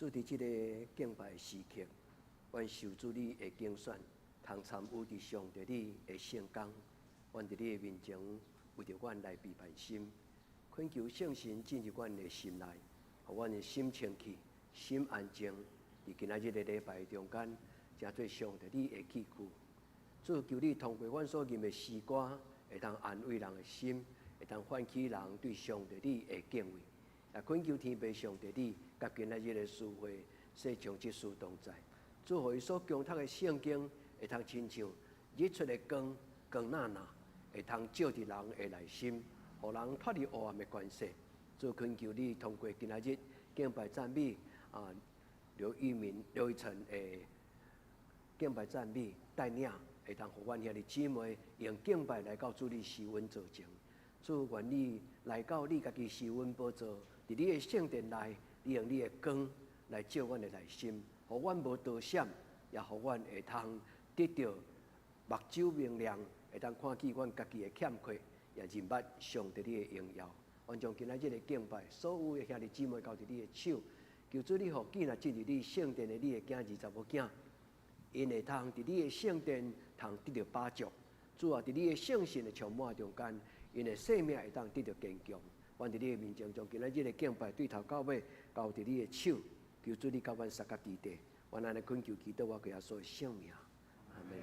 主，佇這个敬拜時刻，阮受主你的揀選，通參與佇上帝你的聖工。阮佇你的面前，為著阮來批判心，懇求聖神進入阮的心內，予阮的心清氣、心安靜。佇今仔日的禮拜中間，成做上帝你的器具。主，求你通過阮所吟的詩歌，會當安慰人的心，會當喚起人對上帝你的敬畏。也懇求天父上帝你，佮今仔日的司會世上執事同在，主，予伊所恭讀的聖經，會通親像日出的光，光那那，會通照佇人的內心，予人脫離黑暗的權勢。主，懇求你通過今仔日敬拜讚美啊，劉玉明、劉玉成的敬拜讚美帶領，會當予阮兄弟姊妹用敬拜來到主你施恩座前。主，願你來到你家己施恩寶座，佇你的聖殿內，你用你的光來照阮的內心，予阮無躲閃，也予阮會通得著目睭明亮，會當看見阮家己的欠缺，也認捌上帝你的榮耀。阮將今仔日的敬拜，所有的兄弟姊妹交佇你的手，求主你予囝若進入你聖殿的你的囝兒查某囝，𪜶會通佇你的聖殿通得著飽足。主啊，佇你的聖神的充滿中間，𪜶的生命會當得著堅強。阮佇你的面前，將今仔日的敬拜對頭到尾交佇你的手，求主你佮阮相佮佇地。阮按呢懇求祈禱，我耶穌的聖名，阿門。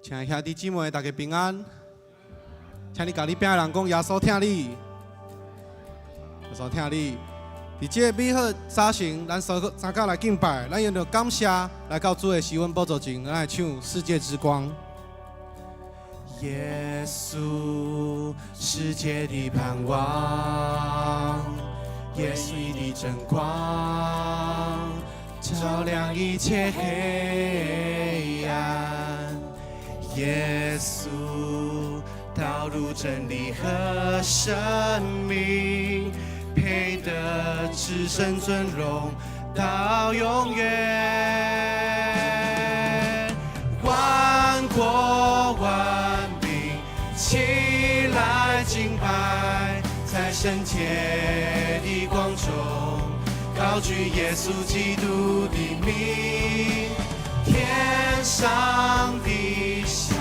親愛兄弟姊妹，大家平安。請你共你邊仔人講，耶穌疼你，耶穌疼你。佇這个美好早晨，咱三個三甲來敬拜，咱用著感謝來到主的施恩寶座前，咱來唱《世界之光》。耶穌，世界的盼望，耶穌的真光，照亮一切黑暗。耶穌，道路真理和生命，配得至聖尊榮到永遠。萬國萬民齊來敬拜，在聖潔的光中，高舉耶穌基督的名。天上地下，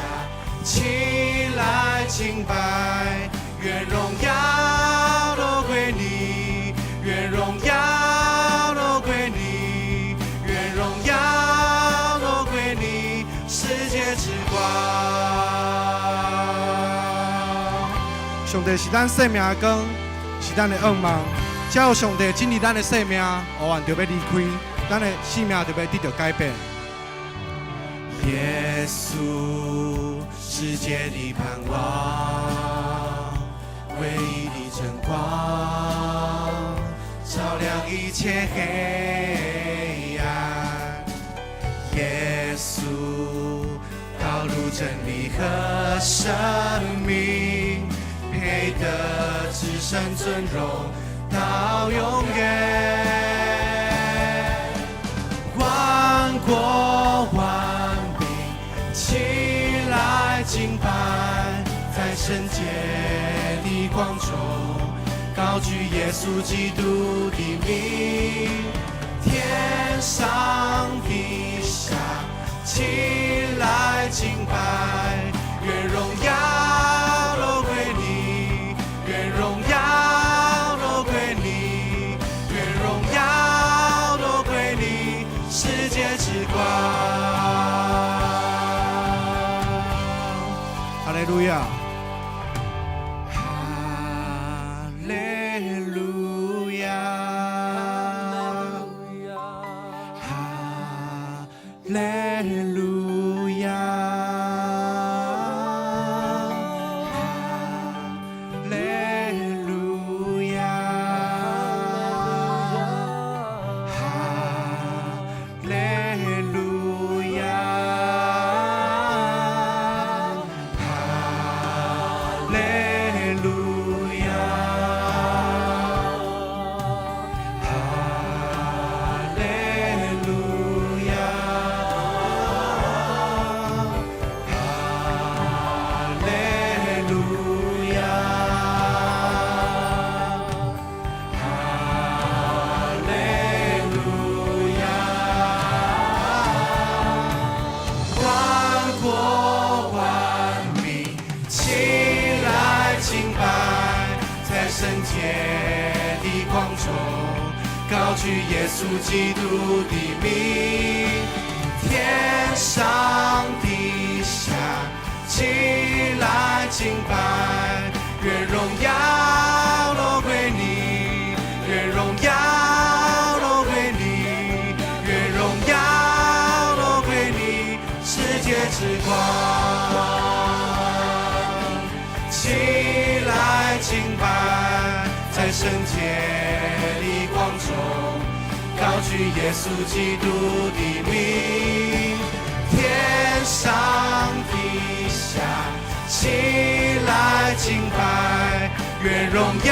齊來敬拜，願榮耀都歸你，願榮耀都歸你，願榮耀都歸你，世界之光。上帝是咱生命的光，是咱的向望。只要上帝進入咱的生命，黑暗就欲離開，咱的生命就欲得著改變。耶穌，世界的盼望，唯一的真光，照亮一切黑暗。耶穌，道路真理和生命，配得至聖尊榮到永遠。萬國萬民齊來敬拜，在聖潔的光中，高舉耶穌基督的名。天上地下，齊來敬拜，願榮耀。利路亞，哈利路亞，哈利路亞，哈利路亞，哈利路亞，哈利路亞，哈利路亞，哈利路亞，哈利路亞。萬國萬民齊來敬拜，在聖潔的光中，高舉耶穌基督的名，天上地下齊來敬拜，願榮耀都歸你，願榮耀都歸你，願榮耀都歸你，世界之光。齊來敬拜，在聖潔的光中，高舉耶穌基督的名，天上地下齊來敬拜，願榮耀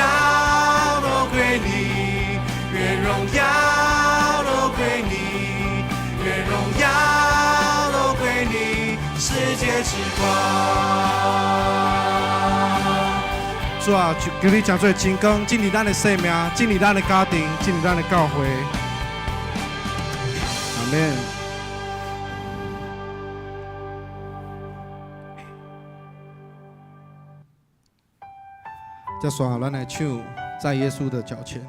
都歸你，願榮耀都歸你，願榮耀都歸你，世界之光。主啊，求你成做真光，進入咱的生命，進入咱的家庭，進入咱的教會。阿們。接續咱來唱，在耶穌的腳前。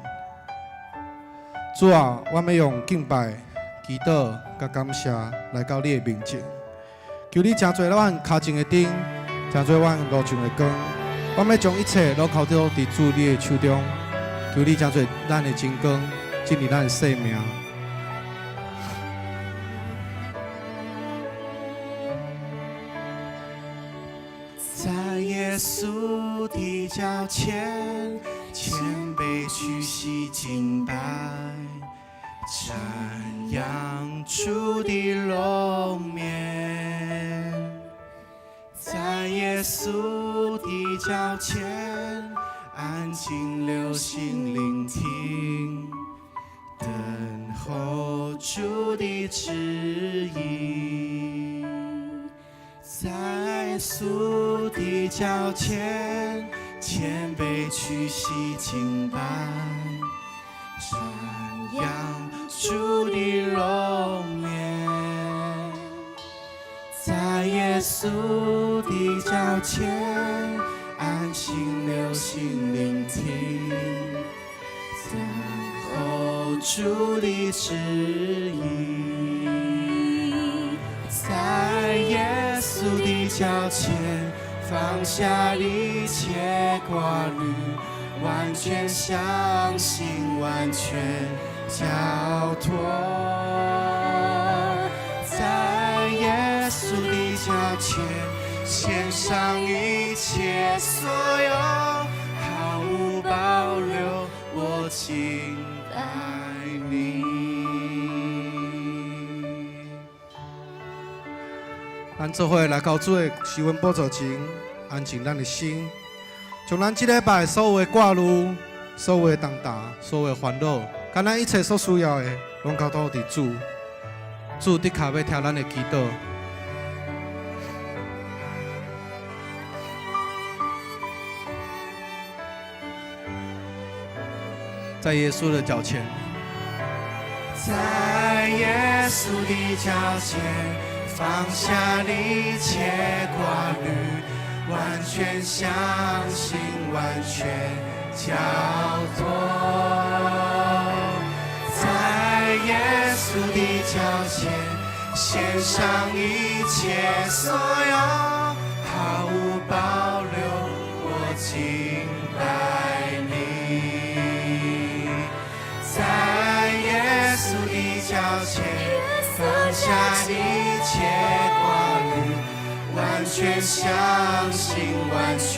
主啊，我欲用敬拜、祈禱、佮感謝來到你的面前。求你成做阮跤前的燈，成做阮路上的光。我欲將一切攏交託佇主你的手中。求你成做咱的真光，進入咱的生命。在耶穌的腳前，謙卑屈膝敬拜，瞻仰主的容顏。在耶穌的腳前，安靜留心聆聽，等候主的旨意。在耶穌的腳前，謙卑屈膝敬拜，瞻仰主的容顏。在耶穌的腳前，安靜留心聆聽，等候主的旨意。在耶穌的腳前，放下一切掛慮，完全相信，完全交託。在耶穌的腳前，獻上一切所有，毫無保留，我敬拜你。咱做伙來到主的施恩寶座前，安靜咱的心，將咱這禮拜所有的掛慮、所有的重擔、所有的煩惱，佮咱一切所需要的，攏交託佇主。主的確欲聽咱的祈禱。在耶穌的腳前，在耶穌的腳前，放下一切掛慮，完全相信，完全交託。在耶穌的腳前，獻上一切所有，毫無保敬拜你，在耶穌的腳前放下一切掛慮，完全相信，完全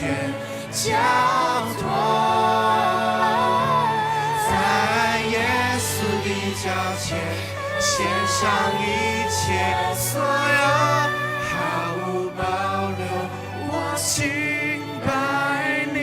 交託。在耶穌的腳前獻上一切所有，毫無保留，我敬拜你。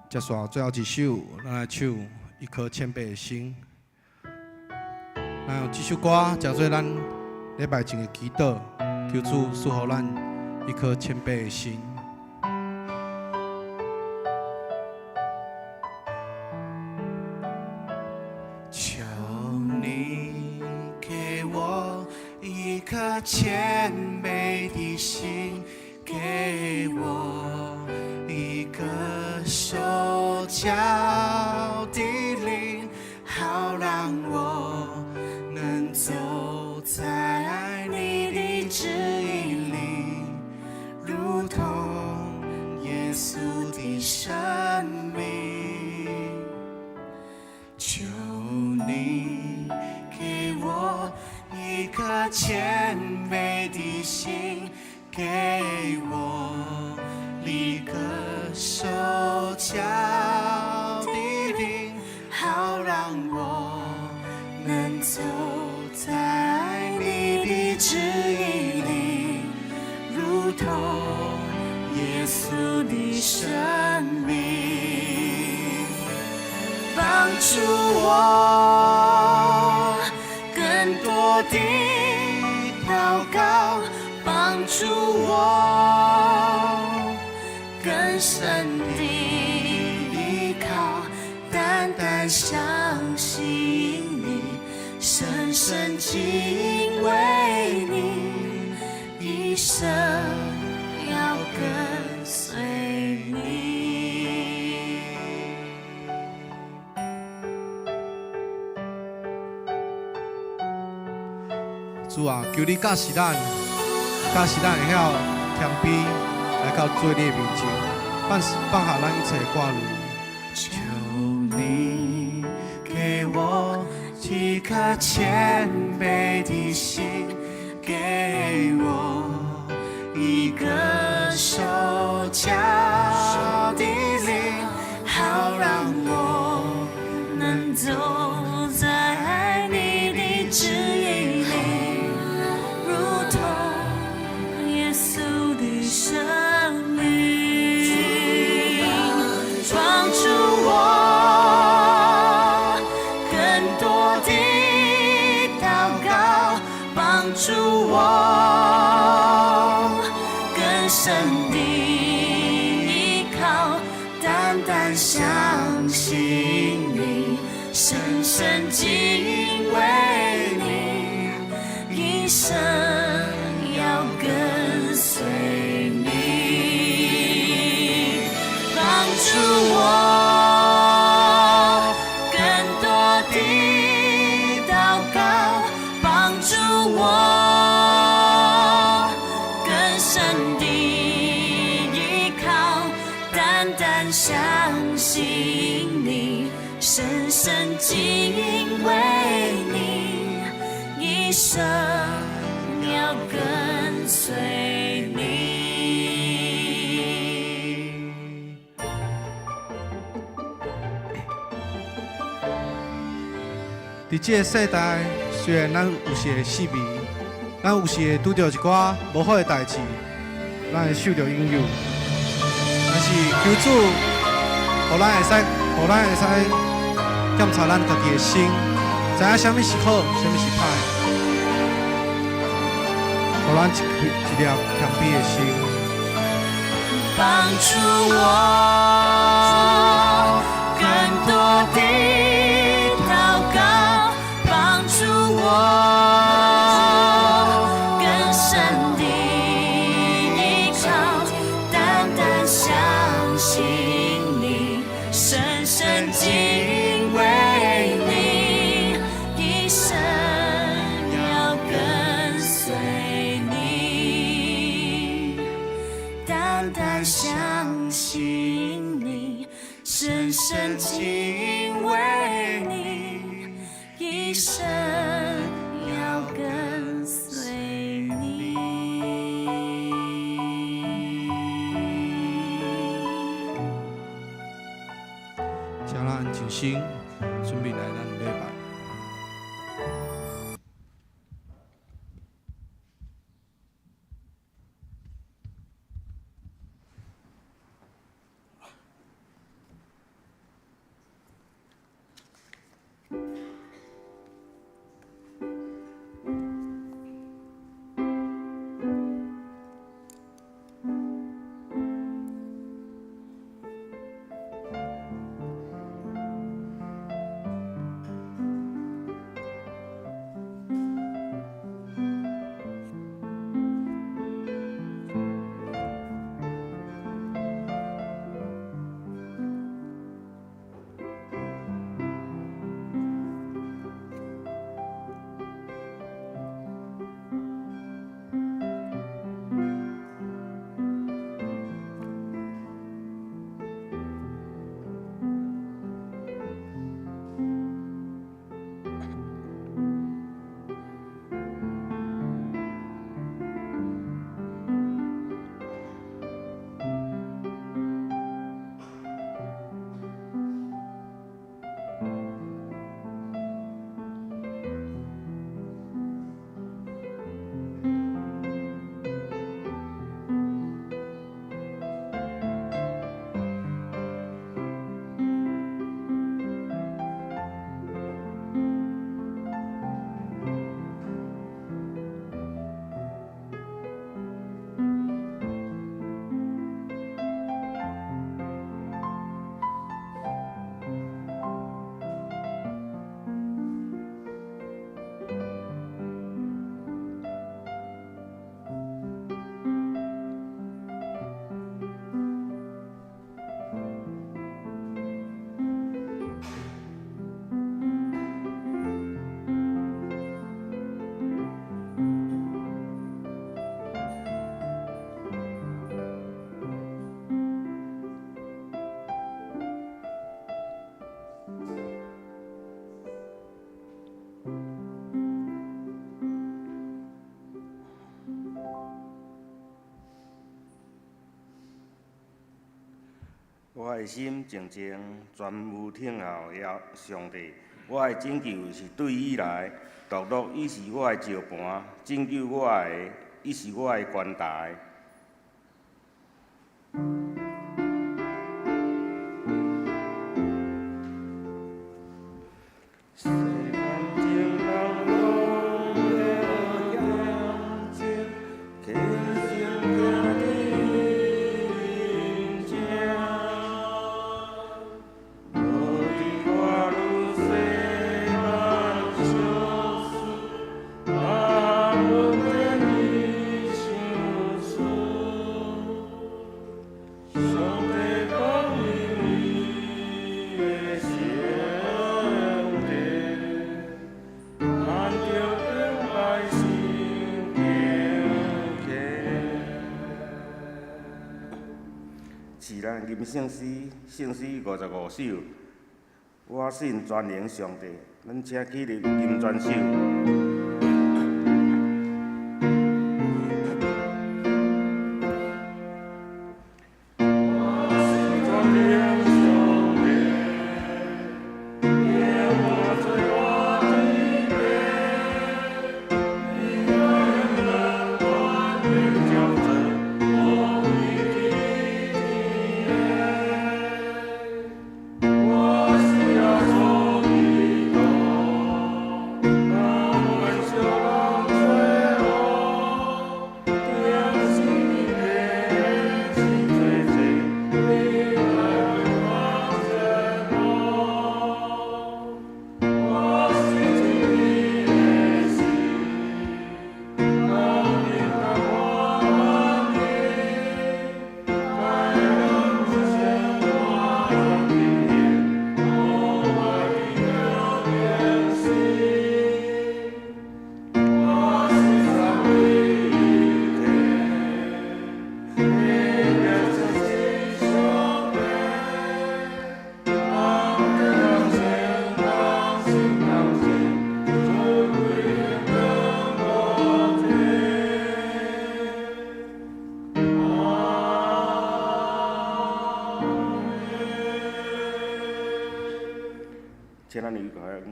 接續最後一首，咱來唱《一顆謙卑的心》。咱用這首歌，當做咱禮拜前的祈禱，求主賜予咱一顆謙卑的心。求你給我一顆謙卑的心，給我一個受教的靈，好讓我能走在你的旨意裡，如同耶穌的生命。求你給我一顆謙卑的心，給我一個受教的靈，好讓我能走在你的旨意裡，如同耶穌的生命。幫助我更多的禱告，幫助我更深的依靠，單單相信你，深深敬畏你，一生要跟隨你。主啊，求你教示咱，教示咱會曉謙卑來到主你的面前，放下咱一切掛慮。求你給我一顆謙卑的心，給我一個受教的靈，好讓我能走在你的旨意裡，如同耶穌的生命。幫助我更多的禱告，幫助我更深的依靠，單單相信你，深深敬畏你，一生要跟隨你。幫助我更多的禱告，幫助我更深的依靠，單單相信你，深深敬畏你，一生要跟隨你。佇這个世代，雖然咱有時會失迷，咱有時會拄著一寡無好的代誌，咱會受著影響。但是求主，予咱會使，予咱會使檢查咱家己的心，知影啥物是好，啥物是歹，予咱一粒謙卑的心。幫助我更多的禱告，幫助我更深的單相信你，深深敬畏你，一生要跟隨你。請咱安靜心，準備來咱禮拜。我的心靜靜，全無等候耶上帝。我的拯救是對伊來，獨獨伊是我的石磐，拯救我的，伊是我的懸台。世間情人攏會嫌情，虔誠行佇面前，無佇看愈細目相思，啊，阮的理相思。上帝講伊的上帝，咱著敬拜神敬虔。是咱吟聖詩，聖詩55首。我信全能上帝，咱請起立吟全首。我信全能上帝，耶和華做我的父，伊愛咱萬民叫做我為的天。我是耶穌基督，那位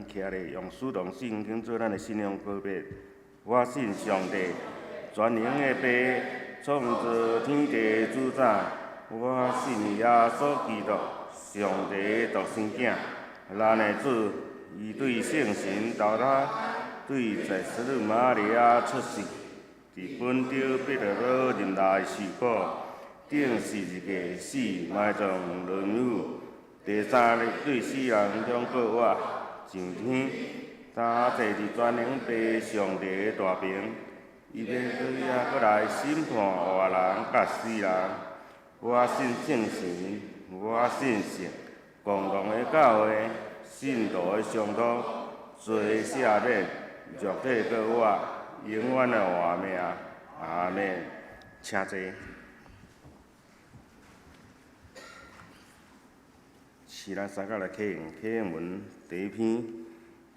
徛咧，用使徒信經做咱的信仰告白。我信上帝，全能的父，創造天地的主宰。我信耶穌基督，上帝的獨生囝，咱的主，伊對聖神投胎，對濟慈女瑪利亞出世，佇本丟彼拉多任內受苦，釘十字架死，埋葬落雨，第三日對死人中復活，上天，他坐佇全能父上帝的大爿，伊欲閣猶閣來審判活人佮死人。我信聖神，我信聖共同的教會，聖徒的相通，罪赦免，肉體復活，永遠的活命。阿們。請坐。是咱三個來啟用啟用文第一篇，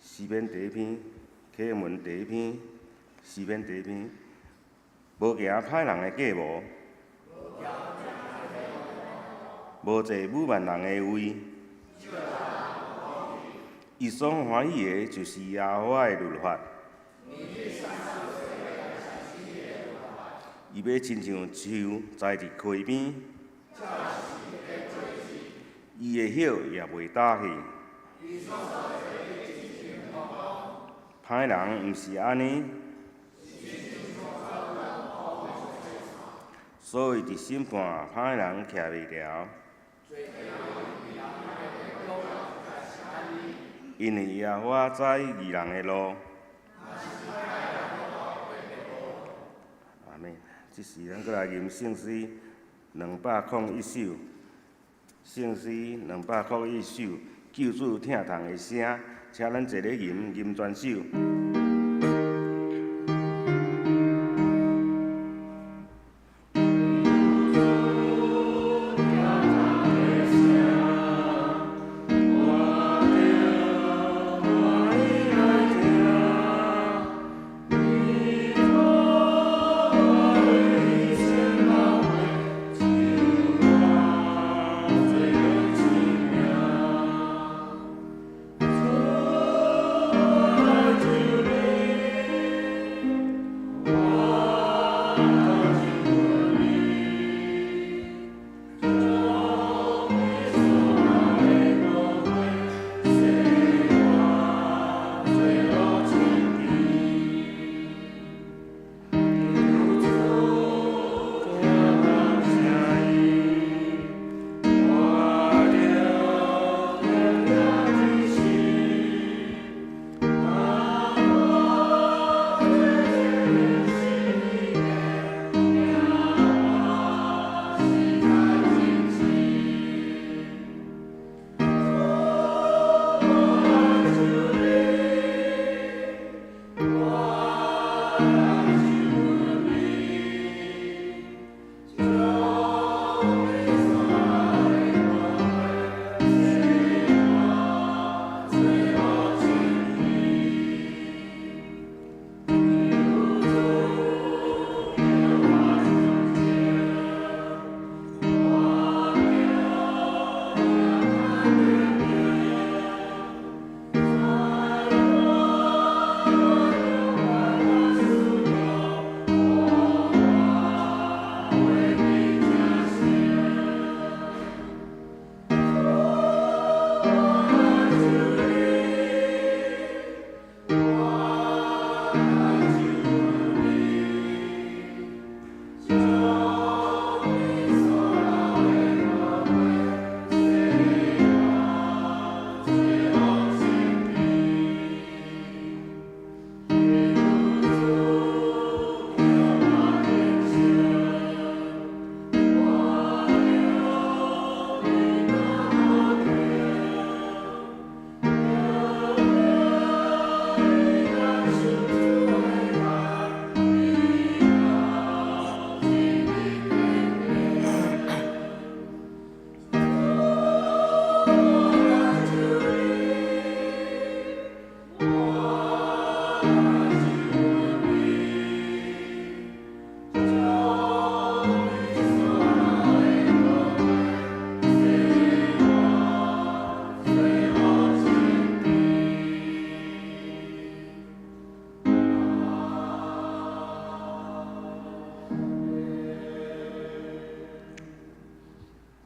詩篇第一篇，啟用文第一篇，詩篇第一篇，無行歹人的計謀，無坐侮慢人的位，伊所歡喜的，就是耶和華的律法。伊欲親像樹栽佇溪邊，伊的葉也袂焦去。歹人毋是按呢，所以佇審判歹人徛袂牢。因為耶和華知義人的路。阿們。這時咱閣來吟聖詩201首，聖詩201首，救主疼痛的聲，請咱齊咧吟，吟全首。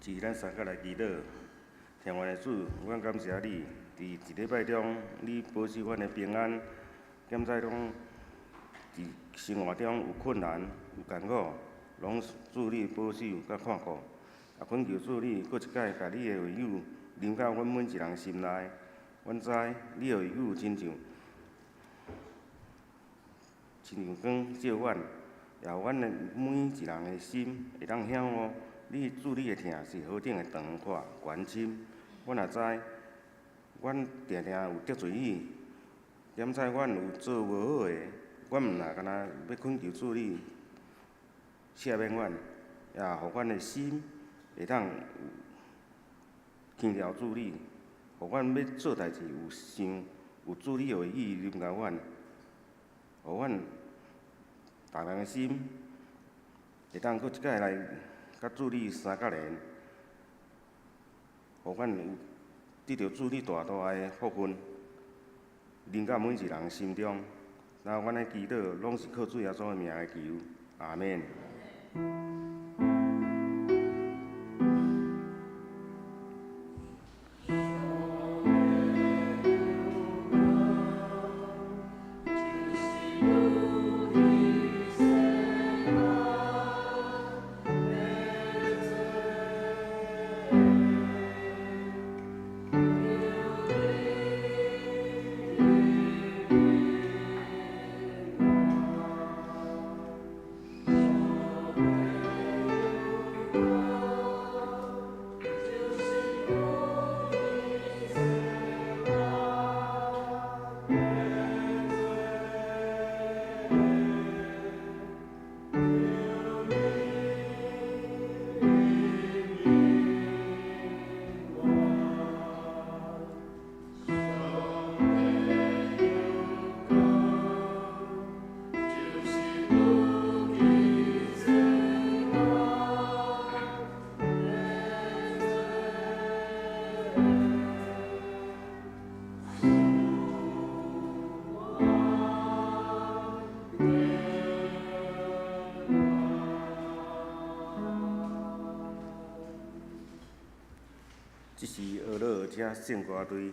是咱三个來祈禱。天父的主，阮感謝你，佇一禮拜中，你保守阮的平安。敢知講佇生活中有困難、有艱苦，攏主你保守佮看顧。也懇求主你，閣一擺共你的話語臨到阮每一人心內。阮知你的話語親像光照阮，也予阮的每一人的心會當曉悟，你主你的疼是何等的長闊懸深。阮也知，阮定定有得罪你，敢知阮有做無好的，阮毋若干焦欲懇求主你赦免阮，也予阮的心會當有牽牢主你，予阮欲做代誌有想有主你的話語臨到阮，予阮逐人的心會當閣一擺來佮主你相佮連，予阮有得著主你大大的福分，臨到每一人心中。那阮的祈禱攏是靠主耶穌的名來求，阿們。這是俄勒遮聖歌隊。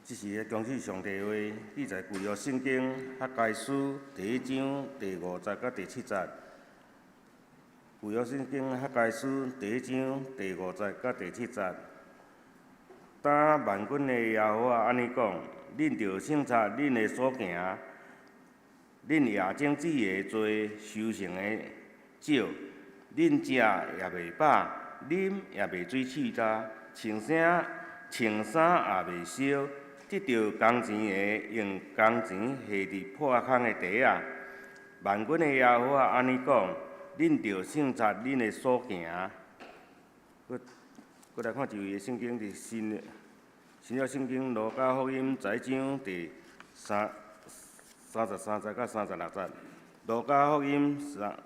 這是咧恭喜上帝話，記載舊約聖經哈該書第一章第五節佮第七節。舊約聖經哈該書第一章第五節佮第七節。當萬軍的耶和華按呢講：恁著省察恁的所行，恁夜種子的多，收成的少，恁食也袂飽，啉也袂水喙焦，穿衫穿衫也袂燒。得著工錢的用工錢下佇破空的袋仔。萬軍的耶和華按呢講：恁著省察恁的所行。閣閣來看一位的聖經，佇新新約聖經路加福音十一章第三三十三節佮三十六節。路加福音三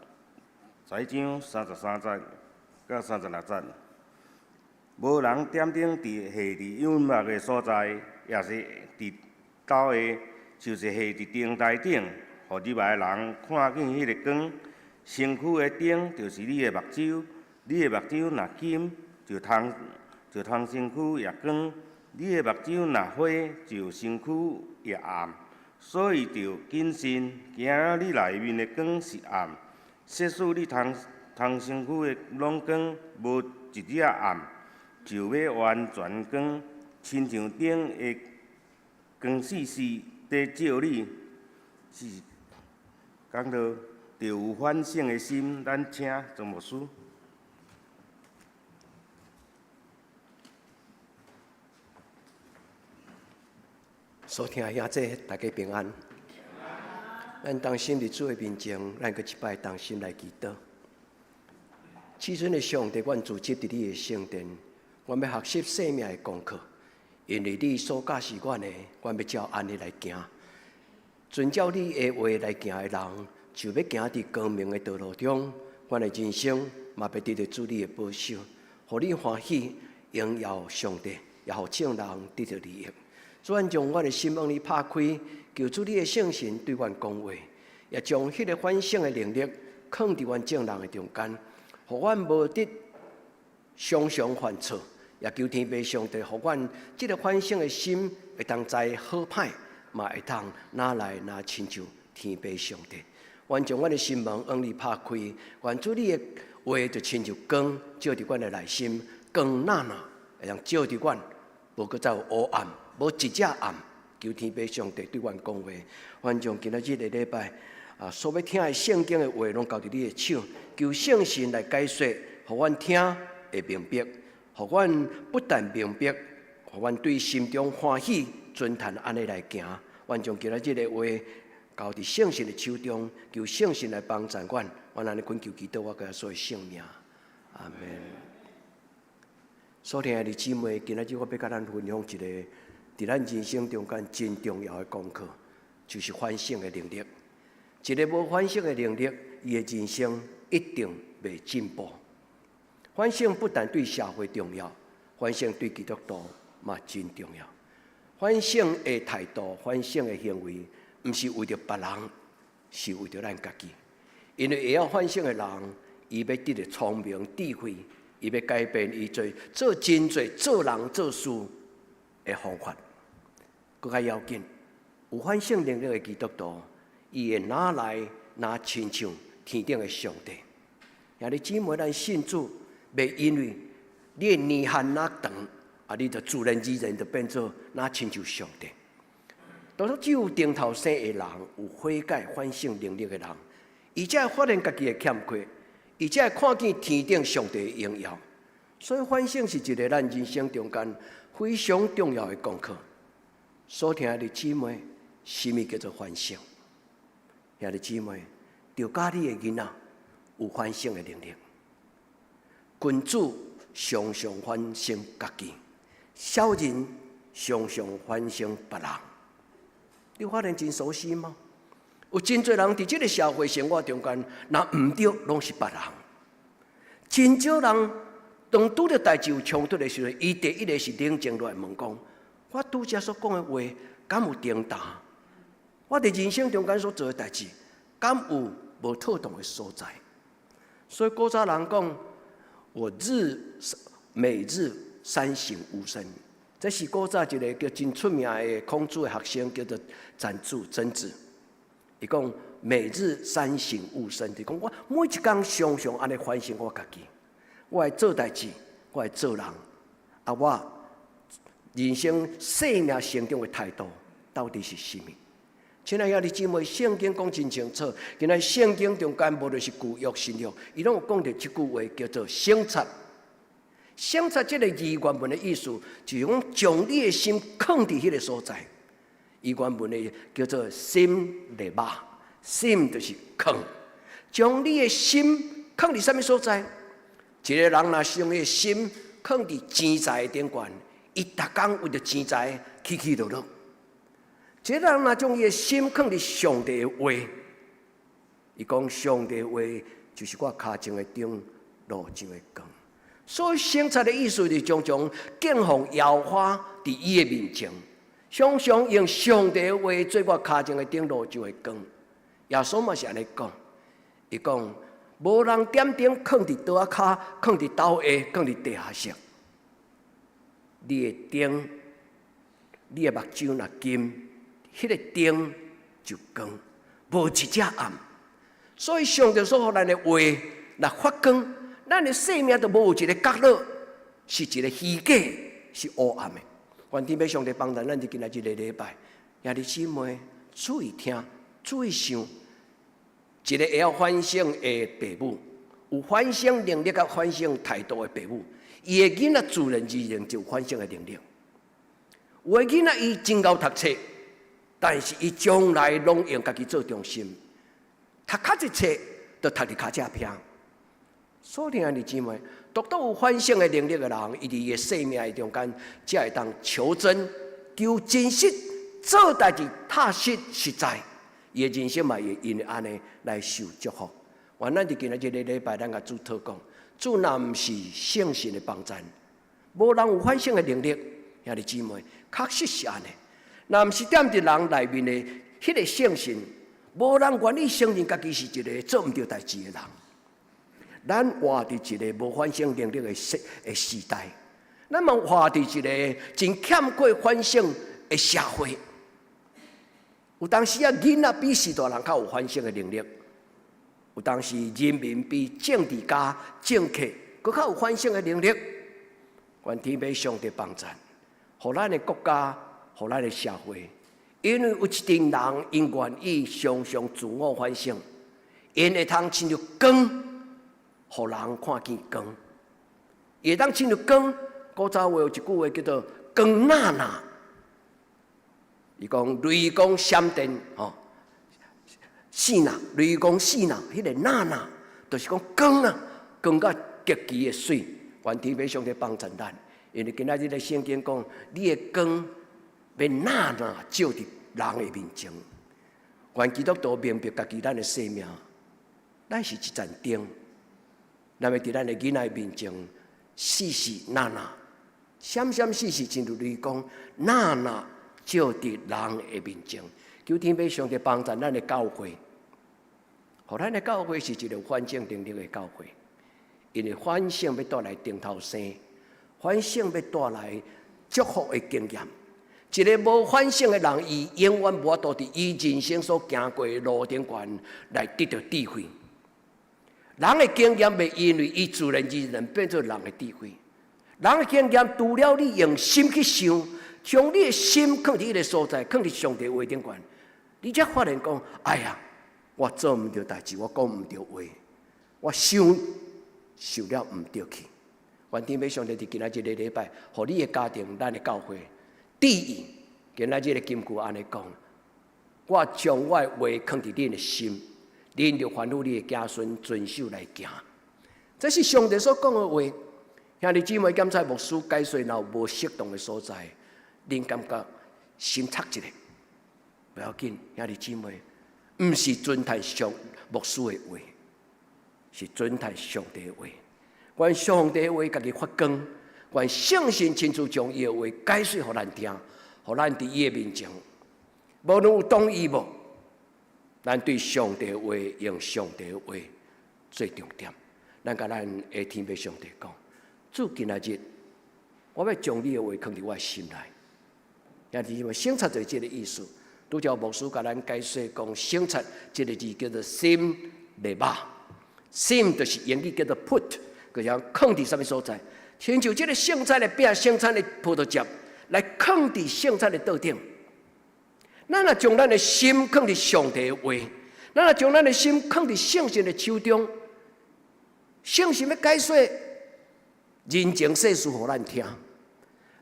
十一章三十三節佮三十六節。無人點燈佇下佇隱密的所在，抑是佇斗下，就是下佇燈臺頂，予入來的人看見彼个光。身軀的燈就是你的目睭，你的目睭若金，就通就通身軀也光；你的目睭若花，就身軀也暗。所以著謹慎，驚你內面的光是暗。設使你通通身軀的攏光，無一點暗，就欲完全光，親像燈的光四四佇照你，是講到著有反省的心，咱請莊牧師。所聽的兄弟，大家平安。咱同心佇主的面前，咱閣一擺同心來祈禱。至尊的上帝，阮聚集佇你的聖殿，阮欲學習生命的功課，因為你所教示阮的，阮欲照按呢來行。遵照你的話來行的人，就欲行佇光明的道路中。阮的人生嘛欲得著主你的保守，予你歡喜，榮耀上帝，也予眾人得著利益。主，阮將阮的心向你拍開，求主你的聖神對阮講話，也將彼个反省的能力囥佇阮眾人的中間，予阮無得常常犯錯，也求天父上帝，予阮這个反省的心會當知好歹，嘛會當若來若親像天父上帝。阮將阮的心門向你拍開，願主你的話就親像光照佇阮的內心，光若若會當照佇阮，無閣再有烏暗。無一隻暗，求天父上帝對阮講話。阮將今仔日的禮拜啊，所欲聽的聖經的話，攏交佇你的手，求聖神來解說，予阮聽會明白，予阮不但明白，予阮對心中歡喜，尊嘆按呢來行。阮將今仔日的話交佇聖神的手中，求聖神來幫助阮。阮按呢懇求祈禱，我耶穌的聖名，阿門。所聽的姊妹，今仔日我欲佮咱分享一個佇咱人生中間真重要的功課，就是反省的能力。一个無反省的能力，伊的人生一定袂進步。反省不但對社會重要，反省對基督徒嘛真重要。反省的態度、反省的行為，毋是為著別人，是為著咱家己。因為會曉反省的人，伊欲得著聰明智慧，伊欲改變伊做做真濟做人做事的方法。閣較要緊，有反省能力的基督徒，伊會若來若親像天頂的上帝。兄弟姊妹，咱信主，袂因為你的年限若長，啊，你就自然而然就變做若親像上帝。當初只有頂頭生的人，有悔改反省能力的人，伊才會發現家己的欠缺，伊才會看見天頂上帝的榮耀。所以反省是一个咱人生中間非常重要的功課。所聽的姊妹，啥物叫做反省？兄弟姊妹，著教你的囡仔有反省的能力。君子常常反省家己，小人常常反省別人。你發現真熟悉嗎？有真濟人佇這个社會生活中間，若毋對，攏是別人。真少人當拄著代誌有衝突的時陣，伊第一个是冷靜落來問講：我拄才所講的話，敢有重擔？我佇人生中間所做的代誌，敢有無妥當的所在？所以古早人講：我日每日三省吾身，這是古早一个叫真出名的孔子的學生，叫做曾子。曾子，伊講每日三省吾身，就講我每一工常常按呢反省我家己，我的做代誌，我的做人，啊，我人生生命成長的態度到底是啥物？親愛兄弟姊妹，聖經講真清楚，今仔聖經中間無論是舊約新約，伊攏有講著這句話叫做省察。省察這个字原文的意思，就是講將你的心囥佇彼个所在。伊原文的叫做心的肉，心就是囥，將你的心囥佇啥物所在？一个人若將伊的心囥佇錢財頂懸，伊逐工為著錢財起起落落。一個人若將伊的心囥佇上帝的話，伊講上帝的話就是我跤前的燈，路上的光。所以省察的意思是常常敬奉耶和華佇伊的面前，常常用上帝的話做我跤前的燈，路上的光。耶穌嘛是按呢講，伊講無人點燈囥佇桌仔跤，囥佇斗下，囥佇地下室。你的燈，你的目睭若金，彼个燈就光，無一隻暗。所以上帝所予咱的話若發光，咱的生命就無有一个角落是一个虛假，是烏暗的。願天父上帝幫助咱，佇今仔這个禮拜，兄弟姊妹注意聽，注意想，一个會曉反省的爸母，有反省能力佮反省態度的爸母，伊的囡仔自然而然就有反省的能力。有的囡仔伊真𠢕讀冊，但是伊將來攏用家己做中心，讀較濟冊，就讀佇跤脊壁。所以兄弟姊妹，獨獨有反省的能力的人，伊佇伊的生命的中間，才會當求真、求真實、做代誌踏實實在，伊的人生嘛會因為按呢來受祝福。願咱佇今仔這个禮拜，咱共主禱告，主若毋是聖神的幫贊，無人有反省的能力。兄弟姊妹，確實是按呢。若毋是踮佇人內面的彼個聖神，無人願意承認家己是一個做毋著代誌的人。咱活佇一個無反省能力的時代，咱嘛活佇一個真欠缺反省的社會。有當時啊，囡仔比序大人較有反省的能力；有當時人民比政治家、政客閣較有反省的能力。願天父上帝幫贊，予咱的國家，予咱的社會，因為有一群人𪜶願意常常自我反省，𪜶會通親像光，予人看見光。會當親像光，古早話有一句話叫做“光若若”。伊講雷公閃電吼，四若雷公四若，彼个若若，就是講光啊，光甲極其的媠。願天父上帝幫助咱，因為今仔日的聖經講，你的光欲若若照佇人的面前。願基督徒明白家己咱的生命，咱是一盞燈，咱欲佇咱的囡仔面前，時時若若，閃閃爍爍，親像雷公若若照佇人的面前。求天父上帝幫助咱的教會，予咱的教會是一個有反省能力的教會，因為反省欲帶來頂頭生，反省欲帶來祝福的經驗。一個無反省的人，伊永遠無法度佇伊人生所行過的路頂懸來得著智慧。人的經驗袂因為伊自然而然變做人的智慧。人的經驗除了你用心去想，將你的心囥佇彼个所在，囥佇上帝話頂懸，你才發現講：哎呀，我做毋著代誌，我講毋著話，我想想了毋著去。願天父上帝佇今仔這个禮拜，予你的家庭、咱的教會，第一，今仔這个金句按呢講，我將我的話囥佇恁的心，恁就吩咐你的子孫遵守來行。這是上帝所講的話。兄弟姊妹，檢查牧師解說，若有無適當的所在，恁感覺心插一下，不要緊，兄弟姊妹，毋是尊抬上牧師的話，是尊抬上帝的話。願上帝的話家己發光，願聖神親自將伊的話解說予咱聽，予咱佇伊的面前，無論有同意無，咱對上帝的話用上帝的話做重點。咱共咱的天父上帝講，主今仔日我欲將你的話囥佇我的心內。兄弟姊妹，省察就是這个意思。拄才牧師共咱解說講，省察這个字叫做心內肉，心就是英語叫做 put，就是講囥佇啥物所在。親像這个聖餐的餅、聖餐的葡萄汁，來囥佇聖餐的桌頂。咱若將咱的心囥佇上帝的話，咱若將咱的心囥佇聖神的手中，聖神欲解說人情世事予咱聽。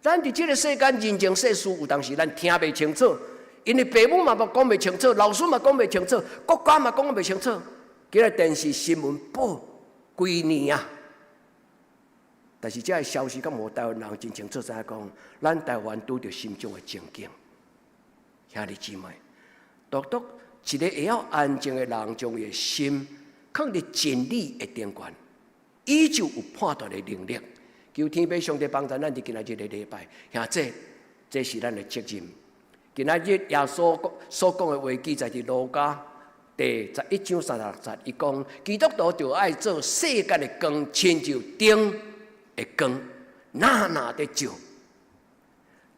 咱佇這个世間人情世事，有當時咱聽袂清楚，因為父母嘛無講袂清楚，老師嘛講袂清楚，國家嘛講袂清楚。今日電視新聞報規年啊，但是這个消息敢無台灣人真清楚知影講，咱台灣拄著心中的情景。兄弟姊妹，獨獨一个會曉安靜的人，將伊的心囥佇真理的頂懸，伊就有判斷的能力。求天父上帝幫助咱佇今仔日的禮拜，兄弟，這是咱的責任。今仔日耶穌所講的話記載佇路加第11章36節，伊講基督徒就愛做世間的光，親像燈的光，若若佇照。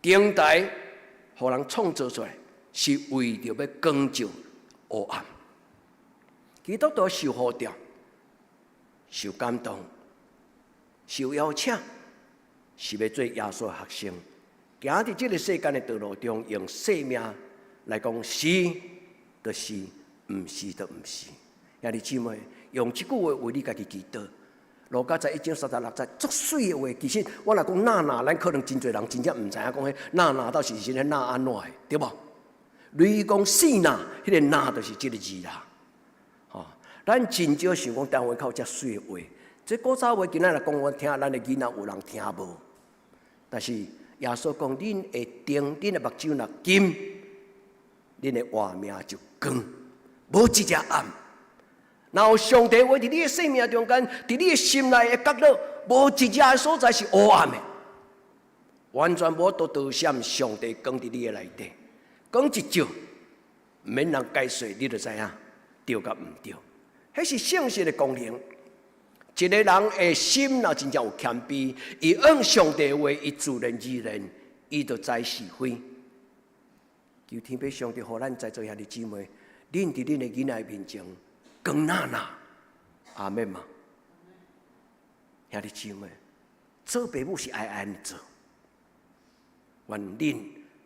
燈台予人創造出來，是為著欲光照黑暗。基督徒受呼召、受感動、受邀請，是欲做耶穌的學生，行佇這个世間的道路中，用生命來講是，就是，毋是就毋是。兄弟姊妹，用這句話為你家己祈禱。路加11章36節，足媠的話，其實我若講若若，咱可能真濟人真正毋知影講彼若若到底是啥若按怎的，對無？雷公四若，彼个若就是這个字啦。吼，咱真少想講台灣較有遮媠的話。這古早話，今仔若講我聽，咱的囡仔有人聽無？但是耶穌講，恁的燈，恁的目睭若金，恁的活命就光，無一隻暗。若有上帝話佇你的生命中間，佇你的心內的角落，無一隻所在是黑暗的，完全無法度躲閃上帝光佇你的內底。光一照，毋免人解說，你就知影對佮毋對。彼是聖神的功能。一个人的心若真正有謙卑，伊按上帝話，伊自然而然，伊就知是非。求天父上帝，予咱在座兄弟姊妹，恁佇恁的囡仔面前，光若若，阿們嗎？兄弟姊妹，做爸母是愛按呢做。願恁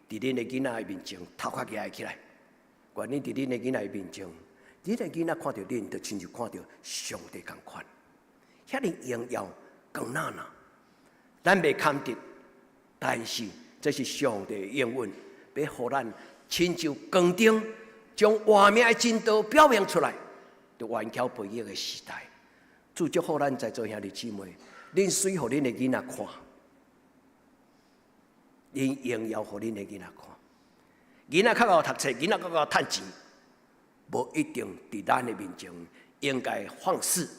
佇恁的囡仔面前頭殼舉起來，願恁佇恁的囡仔面前，恁的囡仔看著恁，就親像看著上帝仝款。遐爾榮耀光若若，咱袂堪得，但是這是上帝的應允，欲予咱親像光燈，將活命的真道表明出來。佇頑強背逆的時代，主祝福咱在座兄弟姊妹，恁媠予恁的囡仔看，恁榮耀予恁的囡仔看。囡仔較𠢕讀冊，囡仔較𠢕趁錢，無一定佇咱的面前應該放肆。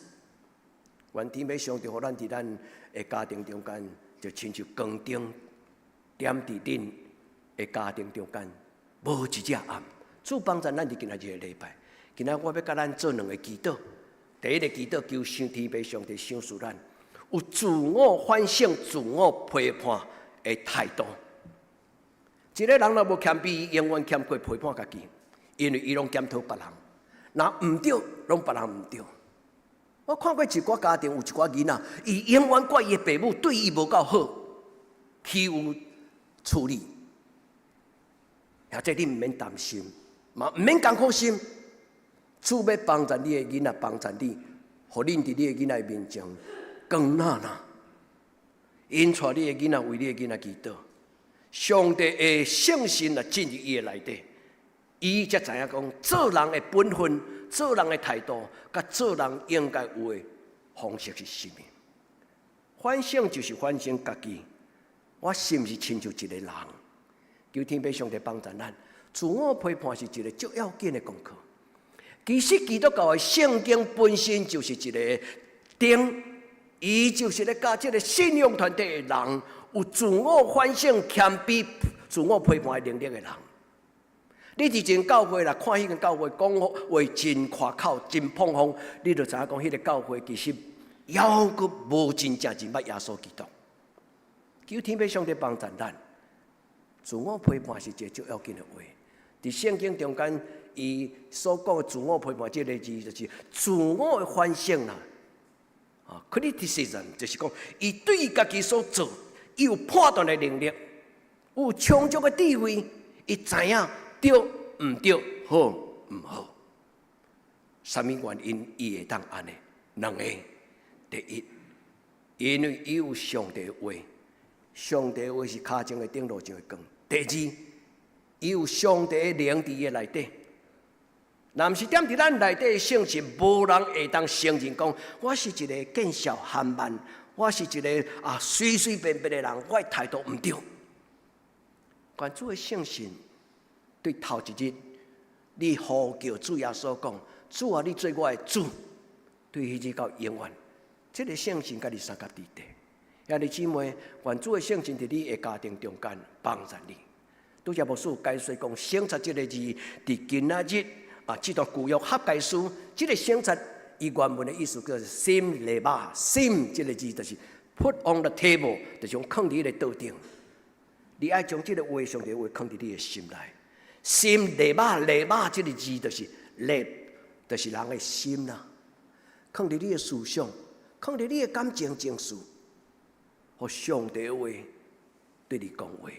願天父上帝予咱佇咱的家庭中間，就親像光燈點佇恁的家庭中間，無一隻暗。主幫助咱佇今仔日的禮拜，今仔我欲共咱做兩个祈禱。第一个祈禱，求上天父上帝賞賜咱有自我反省、自我批判的態度。一个人若無謙卑，永遠謙過批判家己，因為伊攏檢討別人，若毋對，攏別人毋對。我看過一寡家庭有一寡囡仔，伊永遠怪伊的爸母對伊無夠好，欺負處理。或者你毋免擔心，嘛毋免艱苦心。主欲幫助你的囡仔，幫助你，予恁佇你的囡仔面前光若若，𪜶帶你的囡仔為你的囡仔祈禱。上帝的聖神若進入伊的內底，伊才知影講做人的本分、做人的態度，佮做人應該有的方式是啥物。反省就是反省家己，我是毋是親像一个人？求天父上帝幫助咱。自我批判是一个足要緊的功課。其實基督教的聖經本身就是一个燈，伊就是咧教這个信仰團體的人有自我反省、謙卑、自我批判的能力的人。你佇一間教會啦，看彼間教會講話真誇口、真膨風，你就知影講彼个教會其實猶閣無真正真捌耶穌基督。求天父上帝幫助咱。自我批判是一个足要緊的話。佇聖經中間，伊所講的自我批判這个字，就是自我的反省啦。啊，criticism 就是講，伊對家己所做，伊有判斷的能力，有充足的智慧，伊知影對毋對，好毋好。啥物原因伊會當按呢？兩个，第一，因為伊有上帝的話，上帝的話是跤前的燈，路上的光。第二，伊有上帝的靈佇伊的內底。若毋是踮佇咱內底的聖神，無人會當承認講，我是一个見笑憨慢，我是一个啊隨隨便便的人，我的態度毋對。願主的聖神對頭一日，你呼叫主耶穌講，主啊，你做我的主，對彼日到永遠，這个聖神佮你相佮佇底。兄弟姊妹，願主的聖神佇你的家庭中間幫助你。拄才牧師解說講，省察這个字，佇今仔日啊，這段舊約學解書，這个省察伊原文的意思叫做心禮肉，心這个字就是 put on the table，就是講囥佇彼个桌頂。你愛將這个話，上帝話囥佇你的心內。心禮肉，禮肉這个字就是禮，就是人的心啦。囥佇你的思想，囥佇你的感情情緒，予上帝的話對你講話，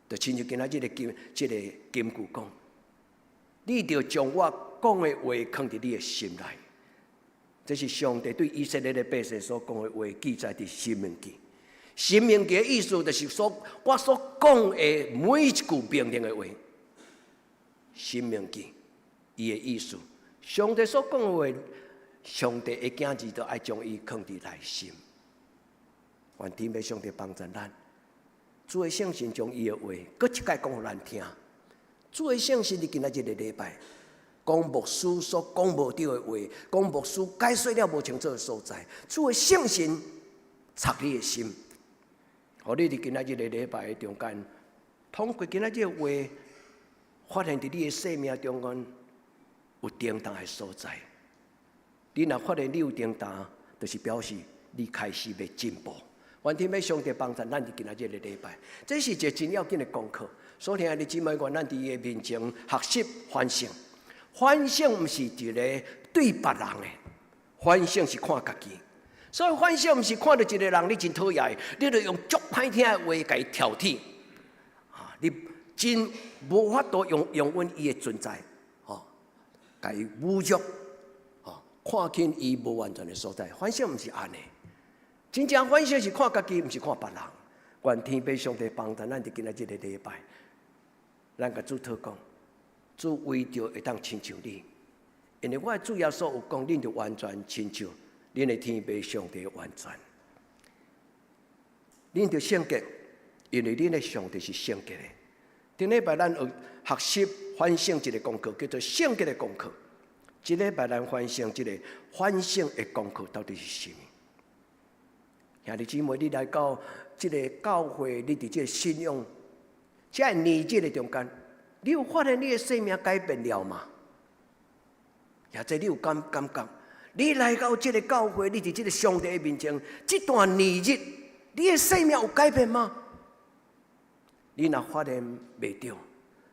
就親像今仔這个金這个金句講，你著將我講的話囥佇你的心內。這是上帝對以色列的百姓所講的話，記載佇申命記。申命記的意思就是說，我所講的每一句命令的話，申命記伊的意思，上帝所講的話，上帝的囝兒都愛將伊囥佇內心。願天父上帝幫助咱，主的聖神將伊的話，閣一擺講予咱聽。主的聖神佇今仔這个禮拜，講牧師所講無著的話，講牧師解說了無清楚的所在，主的聖神插你的心，予你佇今仔這个禮拜的中間，通過今仔這個話，發現佇你的生命中間有叮當的所在。你若發現你有叮當，就是表示你開始欲進步。願天父上帝幫助咱佇今仔這个禮拜，這是一个真要緊的功課。所以兄弟姊妹，願咱佇伊的面前學習反省。反省毋是一個對別人的，反省是看家己。所以反省毋是看著一个人你真討厭，你就用足歹聽的話共伊挑剔。啊，你真無法度容容忍伊的存在，吼，共伊侮辱，吼，看輕伊無完全的所在。反省毋是按呢，真正反省是看家己，毋是看別人。願天父上帝幫助咱佇今仔這个禮拜，咱共主禱告，主為著會當親像你，因為我的主耶穌有講，恁著完全親像恁的天父上帝完全。恁著聖潔，因為恁的上帝是聖潔的。頂禮拜咱學學習反省一个功課，叫做聖潔的功課。這禮拜咱反省這个反省的功課到底是啥物？兄弟姊妹，你來到這个教會，你佇這个信仰，這个年節的中間，你有發現你的生命改變了嗎？或者你有感感覺，你來到這个教會，你佇這个上帝的面前，這段年日，你的生命有改變嗎？你若發現袂著，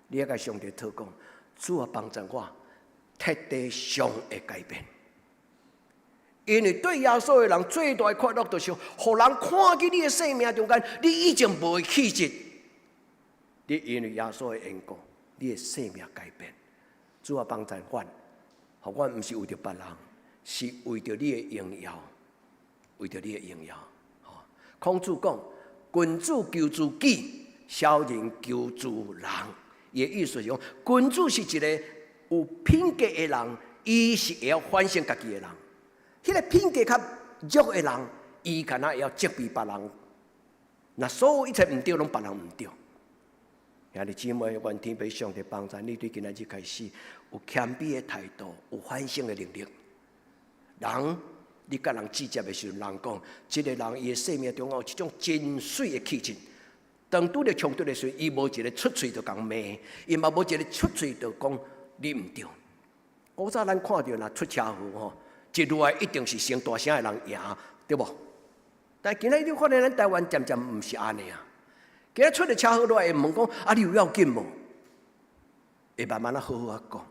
你愛共上帝禱告，主啊幫助我，徹底上的改變。因為對耶穌的人最大的快樂，就是予人看見你的生命中間，你以前無的氣質，你因為耶穌的緣故，你的生命改變。主啊幫助阮，予阮毋是為著別人，是為著你的榮耀，為著你的榮耀。孔子講：君子求諸己，小人求諸人。伊的意思是講，君子是一个有品格的人，伊是會曉反省家己的人。彼个品格較弱的人，伊敢若會曉責備別人。若所有一切毋對，攏別人毋對。兄弟姊妹，願天父上帝幫助你，對今仔日開始有謙卑的態度，有反省的能力。人，你佮人接觸的時陣，人講，這个人伊的生命中有一種真媠的氣質。當拄著衝突的時陣，伊無一个出喙就共罵，伊嘛無一个出喙就講你毋對。古早咱看著若出車禍吼，一落來一定是先大聲的人贏，對無？但今仔日你發現咱台灣漸漸毋是按呢啊！今仔出了車禍落來會問講：啊，你有要緊無？會慢慢仔好好仔講。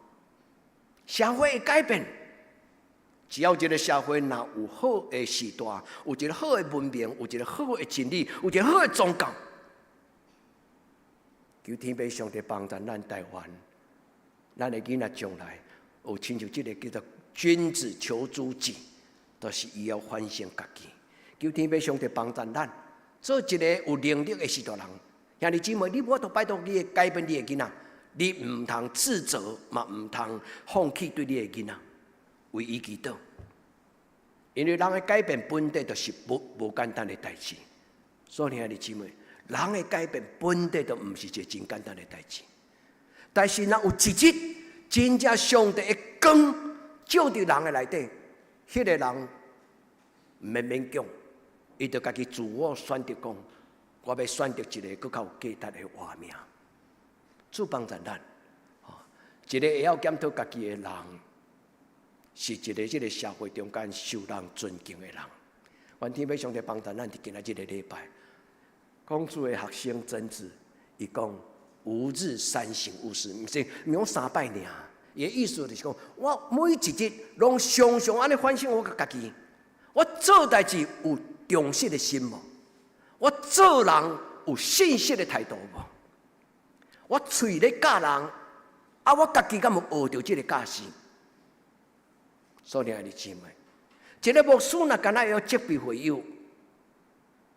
社會會改變，只要這個社會若有好的時代，有一個好的文明，有一個好的真理，有一個好的宗教，求天父上帝幫助咱台灣，咱的囡仔將來有親像這个叫做君子求諸己，就是伊要反省家己。求天父上帝幫助咱，做一个有能力的序大人。兄弟姊妹，你無法度拜託你的改變你的囡仔，你毋通自責，嘛毋通放棄對你的囡仔，為伊祈禱。因為人的改變本底就是無簡單的代誌。所以兄弟姊妹，人的改變本底就毋是一个真簡單的代誌。但是若有一日真正上帝的光照佇人的內底，彼个人毋免勉強。伊就家己自我選擇講，我欲選擇一个閣較有價值的活命。主幫助咱，一个會曉檢討家己的人，是一个這个社會中間受人尊敬的人。願天父上帝幫助咱佇今仔這个禮拜，講主的學生曾子，伊講吾日三省吾身，毋是毋講三擺爾。伊的意思就是講，我每一日攏常常按呢反省我家己，我做代誌有忠實的心無？我做人有信實的態度無？我喙咧教人，啊，我家己敢有學著這个教示？所以兄弟姊妹，一个牧師若敢若會曉責備會友，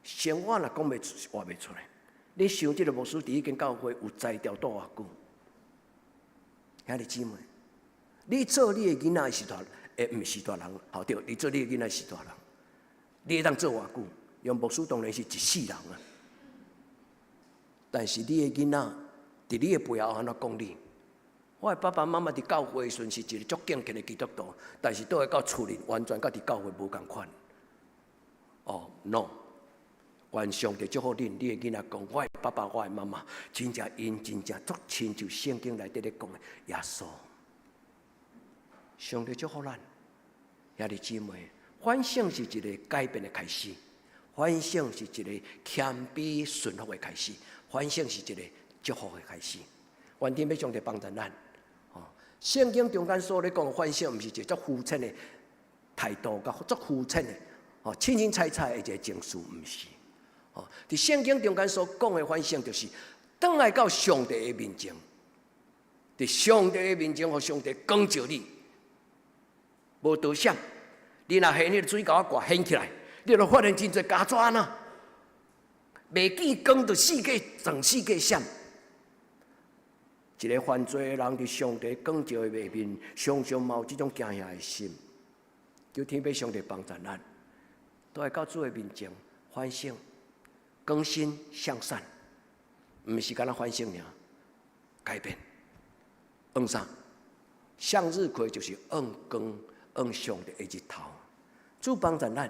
生活若講袂出，活袂出來。你想這个牧師佇彼間教會有才調蹛偌久？兄弟姊妹，你做你的囡仔序大，毋是序大人，好對，你做你的囡仔序大人。你會當做偌久？用牧師當然是一世人啊。但是你的囡仔佇你的背後按怎講你？我的爸爸媽媽佇教會時陣是一個足敬虔的基督徒，但是倒來到厝裡完全佮佇教會無仝款。哦，no，願上帝祝福恁，你的囡仔講，我的爸爸，我的媽媽，真正𪜶真正足親像聖經內底咧講的耶穌。上帝祝福咱，兄弟姊妹。反省是一个改變的開始，反省是一個謙卑順服的開始，反省是一個祝福的開始。願天父上帝幫助咱。哦，聖經中間所咧講反省，毋是一個足膚淺的態度，佮足膚淺的哦，輕輕彩彩的一個情緒，毋是。哦，佇聖經中間所講的反省，就是轉來到上帝的面前，佇上帝的面前，予上帝光照你，無躲閃。你若掀彼个水溝仔蓋掀起來，你就發現真濟膠紙仔，袂見光就四界全世界閃。一个犯罪的人佇上帝光照的下面，常常嘛有這種驚嚇的心。求天父上帝幫助咱，都來到主的面前反省、更新向善，毋是干焦反省爾，改變。向啥？向日葵就是向光、向上帝的日頭。主幫助咱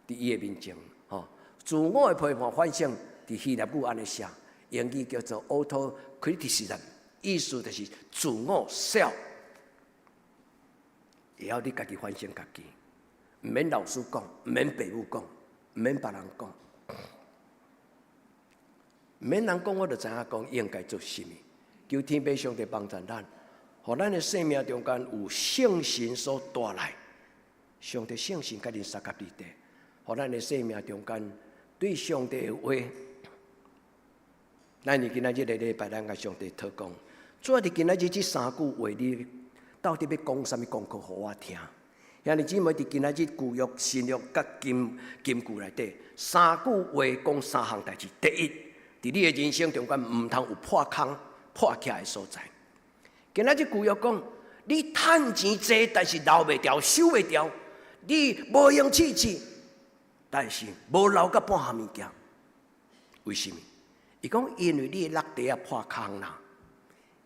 佇伊的面前，吼，自我的批判反省，佇希臘語按呢寫，英語叫做 auto criticism，意思就是自我 self，會曉你家己反省家己，毋免老師講，毋免爸母講，毋免別人講，毋免人講，我就知影講應該做啥物。求天父上帝幫助咱，予咱的生命中間有聖神所帶來。上帝聖神佮恁相佮佇底，予咱的生命中間對上帝的話，咱佇今仔日個禮拜，咱共上帝禱告。主啊，佇今仔日這三句話，你到底欲講啥物功課予我聽？兄弟姊妹，佇今仔日舊約、新約佮金句內底，三句話講三項代誌。第一，佇你的人生中間，毋通有破空、破起來的所在。今仔日舊約講，你趁錢濟，但是留袂牢、收袂牢。你無閒試試，但是無留到半項物件。為什麼？伊講因為你的落袋仔破空啦。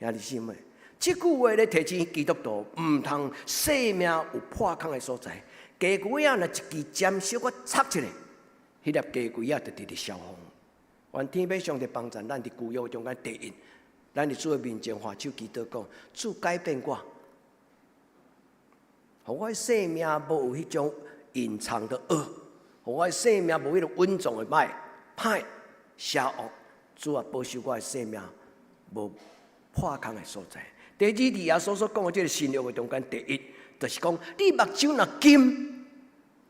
兄弟姊妹，這句話咧提醒基督徒，毋通生命有破空的所在。雞胿仔若一支針小可插一下，彼粒雞胿仔就直直消風。願天父上帝幫助咱佇舊約中間第一，咱佇主的面前揮手祈禱講：主改變我。予我生命無有彼種隱藏的惡，予我的生命無彼个隱藏的歹、歹邪惡。主啊，保守我的生命無破空的所在。第二，佇耶穌所講的這个新約的中間，第一就是講，你目睭若金，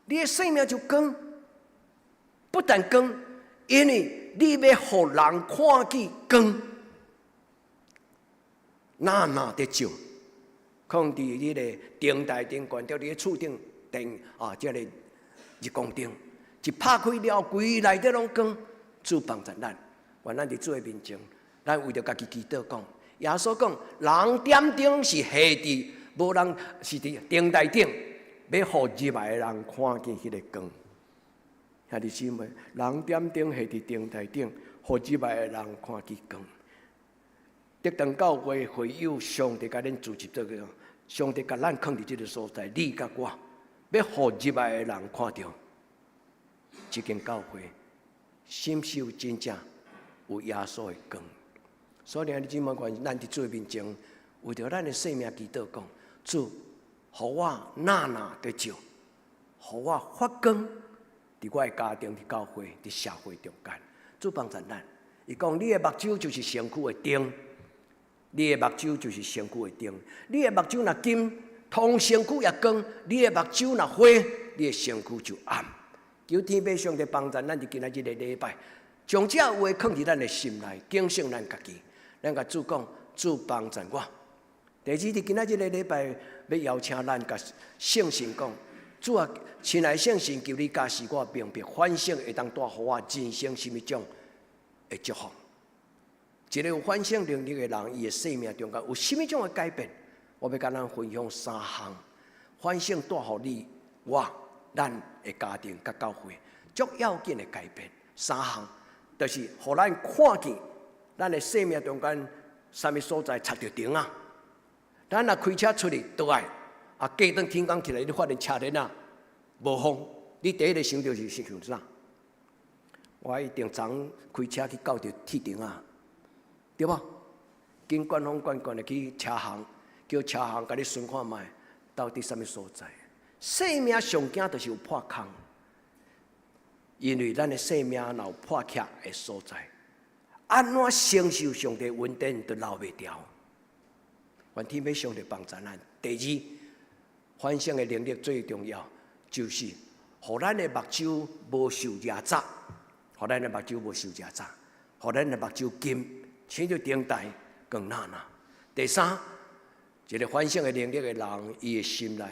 你的生命就光。不但光，因為你欲予人看見光，若若佇照，囥佇你的燈台頂，懸著佇厝頂燈啊，這个日光燈一拍開了，規內底攏光，主幫助咱，願咱佇主的面前，咱為著家己祈禱講，耶穌講，人點燈是下佇，無人是佇燈台頂，欲予入來的人看見彼个光。兄弟姊妹，人點燈下佇燈台頂，予入來的人看見光。德堂教會會友，上帝共恁組織這個，上帝共咱囥佇這个所在，你佮我，欲予入來的人看著，這間教會是毋是有真正有耶穌的光。所以兄弟姊妹，願咱佇主的面前，為著咱的生命祈禱講，主，予我若若佇照，予我發光。佇我的家庭、佇教會、佇社會中間，主幫助咱。伊講：你的目睭就是身軀的燈，你的目睭就是身軀的燈。你的目睭若金，通身軀也光；你的目睭若花，你的身軀就暗。求天父上帝幫助咱，佇今仔這个禮拜，將這話囥佇咱的心內，警醒咱家己。咱共主講，主幫助我。第二，佇今仔這个禮拜，欲邀請咱共聖神講。主啊，親愛聖神，求你教示我明白，反省會當帶予我人生啥物種的祝福。一个有反省能力的人，伊的生命中間有啥物種的改變？我欲共咱分享三項。反省帶予你、我、咱的家庭佮教會，足要緊的改變。三項，就是予咱看見咱的生命中間啥物所在插著燈仔。咱若開車出去倒來。啊，過轉天光起來，你發現車輪仔無風，你第一个想著是想啥？我一定昨開車去到著鐵燈仔，對無？緊懸風懸懸的去車行，叫車行共你巡看覓，到底啥物所在？生命上驚就是有破空，因為咱的生命若有破缺的所在，按怎承受上帝恩典都留袂牢。願天父上帝幫助咱。第二，反省的能力最重要，就是予咱的目睭無受惹雜，予咱的目睭無受惹雜，予咱的目睭金，親像燈台光若若。第三，一个反省的能力的人，伊的心內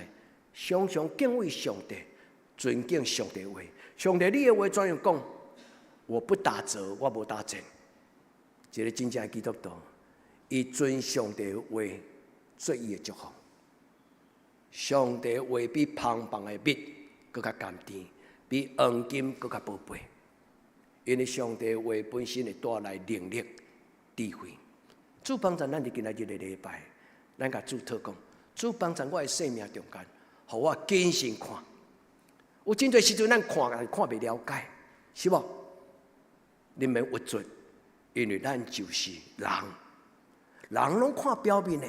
常常敬畏上帝，尊敬上帝話。上帝你的話怎樣講？我不打折，我無打折。一个真正的基督徒，伊尊上帝話做伊的祝福。上帝話比芳芳的蜜閣較甘甜，比黃金閣較寶貝。因為上帝話本身會帶來能力、智慧。主幫助咱佇今仔這个禮拜，咱共主禱講，主幫助我的生命中間，予我謹慎看。有真濟時陣咱看，但看袂了解，是無？你免鬱卒，因為咱就是人，人攏看表面的。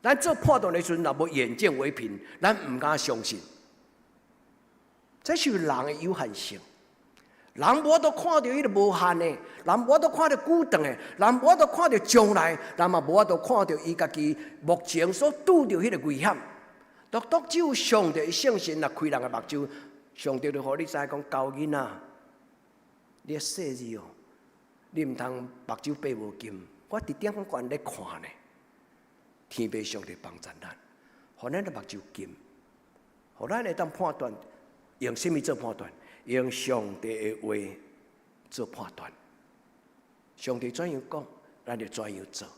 咱做判斷的時陣，若無眼見為憑，咱毋敢相信。這是人的有限性。人無法度看著彼个無限的，人無法度看著久長的，人無法度看著將來，人嘛無法度看著伊家己目前所拄著彼个危險。獨獨只有上帝聖神若開人的目睭，上帝就予你知講，狗囡仔，你細膩哦，你毋通目睭閉無金，我佇頂懸咧看呢。天父上帝幫助咱，予咱的目睭金，予咱會當判斷，用啥物做判斷？用上帝的話做判斷。上帝怎樣講，咱就怎樣做。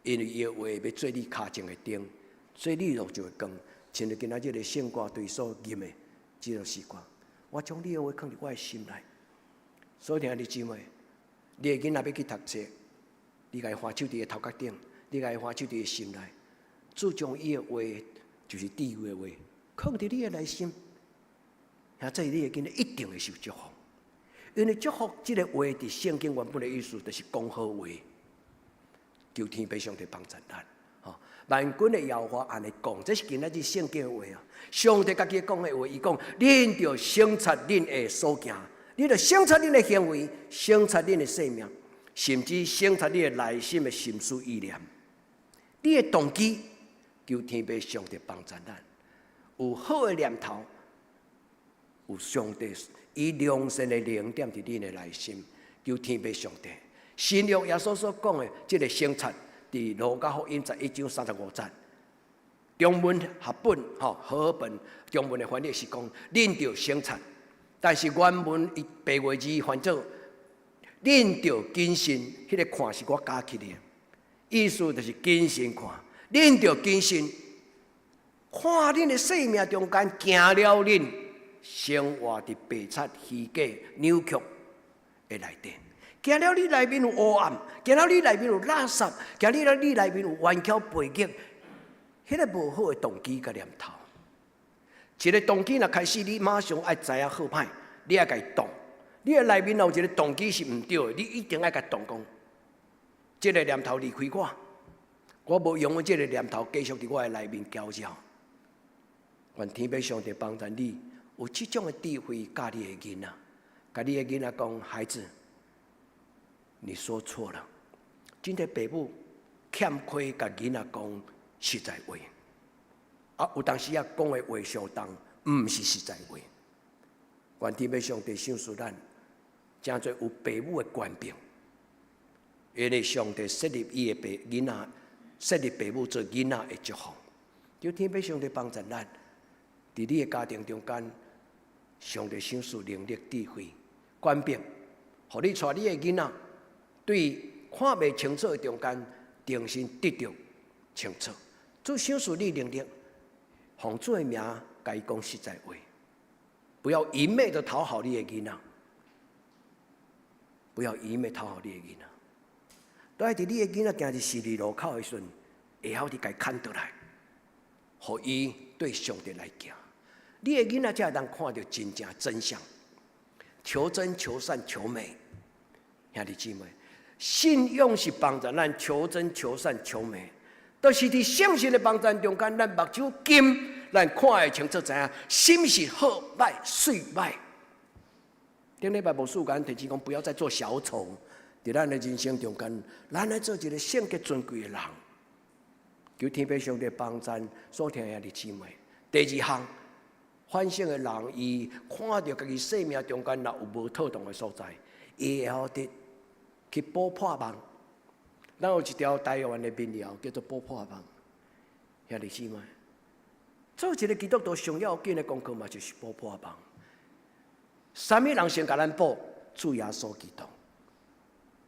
因為伊的話欲做你跤前的燈，做你路上的光。親像今仔這个聖歌隊所吟的這首詩歌，我將你的話囥佇我的心內。所以兄弟姊妹，你的囡仔欲去讀冊，你共伊橫手佇伊頭殼頂，你共伊橫手佇伊心內。主將伊的話，就是智慧的話，囥佇你的內心，遐這你的囡仔一定會受祝福。因為祝福這个話，佇聖經原本的意思，就是講好話。求天父上帝幫助咱，吼，萬軍的耶和華按呢講，這是今仔日聖經的話啊。上帝家己講的話，伊講：恁著省察恁的所行，恁著省察恁的行為，省察恁的生命，甚至省察你的內心的心思意念。你的動機，求天父上帝幫助咱，有好的念頭，有上帝以良善的靈踮佇恁的內心，求天父上帝。新約耶穌所講的這个省察，佇路加福音11章35節，中文合本吼和合本中文的翻譯是講恁著省察，但是原文伊白話字翻做恁著謹慎，彼个看是我加起的，意思就是謹慎看，恁著謹慎看恁的生命中間行了恁生活佇白賊虛假扭曲的內底。行了你內面有黑暗，行了你內面有垃圾，行了你內面有彎曲背逆，彼个無好的動機佮念頭。一个動機若開始，你馬上愛知影好歹，你愛共伊擋。你的內面若有一个動機是毋對的，你一定愛共擋講。這个念頭離開我，我無容許這个念頭繼續佇我的內面攪擾。願天父上帝幫助你，有這種的智慧教你的囡仔，共你的囡仔講，孩子，你說錯了。真濟爸母欠虧，共囡仔講實在話，啊，有當時啊講的話相當，毋是實在話。願天父上帝賞賜咱，誠濟有爸母的權柄，因為上帝設立伊的爸囡仔，設立爸母做囡仔的祝福。求天父上帝幫助咱，佇你的家庭中間，上帝賞賜能力、智慧、權柄，予你帶你的囡仔，對看袂清楚的中間，重新得著清楚。主賞賜你能力，奉主的名，共伊講實在話，不要一昧的討好你的囡仔，不要一昧討好你的囡仔。都愛佇你的囡仔行佇十字路口的時陣，會曉佇共伊牽倒來，予伊對上帝來行。你的囡仔才會當看著真正真相，求真、求善、求美。兄弟姊妹，信仰是幫助咱求真、求善、求美。就是佇聖神的幫助中間，咱目睭金，咱看會清楚，知影啥物是好歹、媠歹。頂禮拜牧師共咱提醒講，不要再做小丑。佇咱的人生中間，咱來做一个聖潔尊貴的人。求天父上帝幫助所聽的兄弟姊妹。第二項，反省的人，伊看著家己生命中間若有無妥當的所在，伊會曉得去補破網。咱有一條台灣的民謠叫做補破網，兄弟姊妹，做一个基督徒上要緊的功課嘛，就是補破網。啥物人先共咱補？主耶穌基督。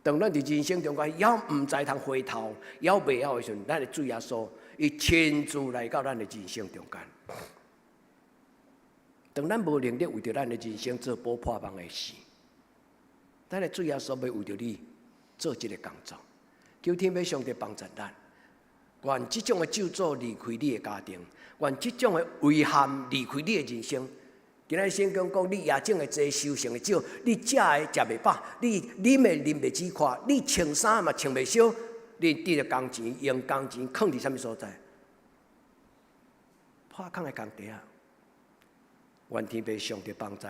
當咱佇人生中間猶毋知通回頭，猶袂曉的時陣，咱的主耶穌伊親自來到咱的人生中間。當咱無能力為著咱的人生做補破網的事，咱的主耶穌欲為著你做這个工作。求天父上帝幫助咱，願這種的咒詛離開你的家庭，願這種的遺憾離開你的人生。今仔日聖經講，你夜種的濟，收成的少，你食的食袂飽，你啉的啉袂止渴，你穿衫嘛穿袂少，你得著工錢，用工錢囥佇啥物所在？破空的工地啊！願天父上帝幫助，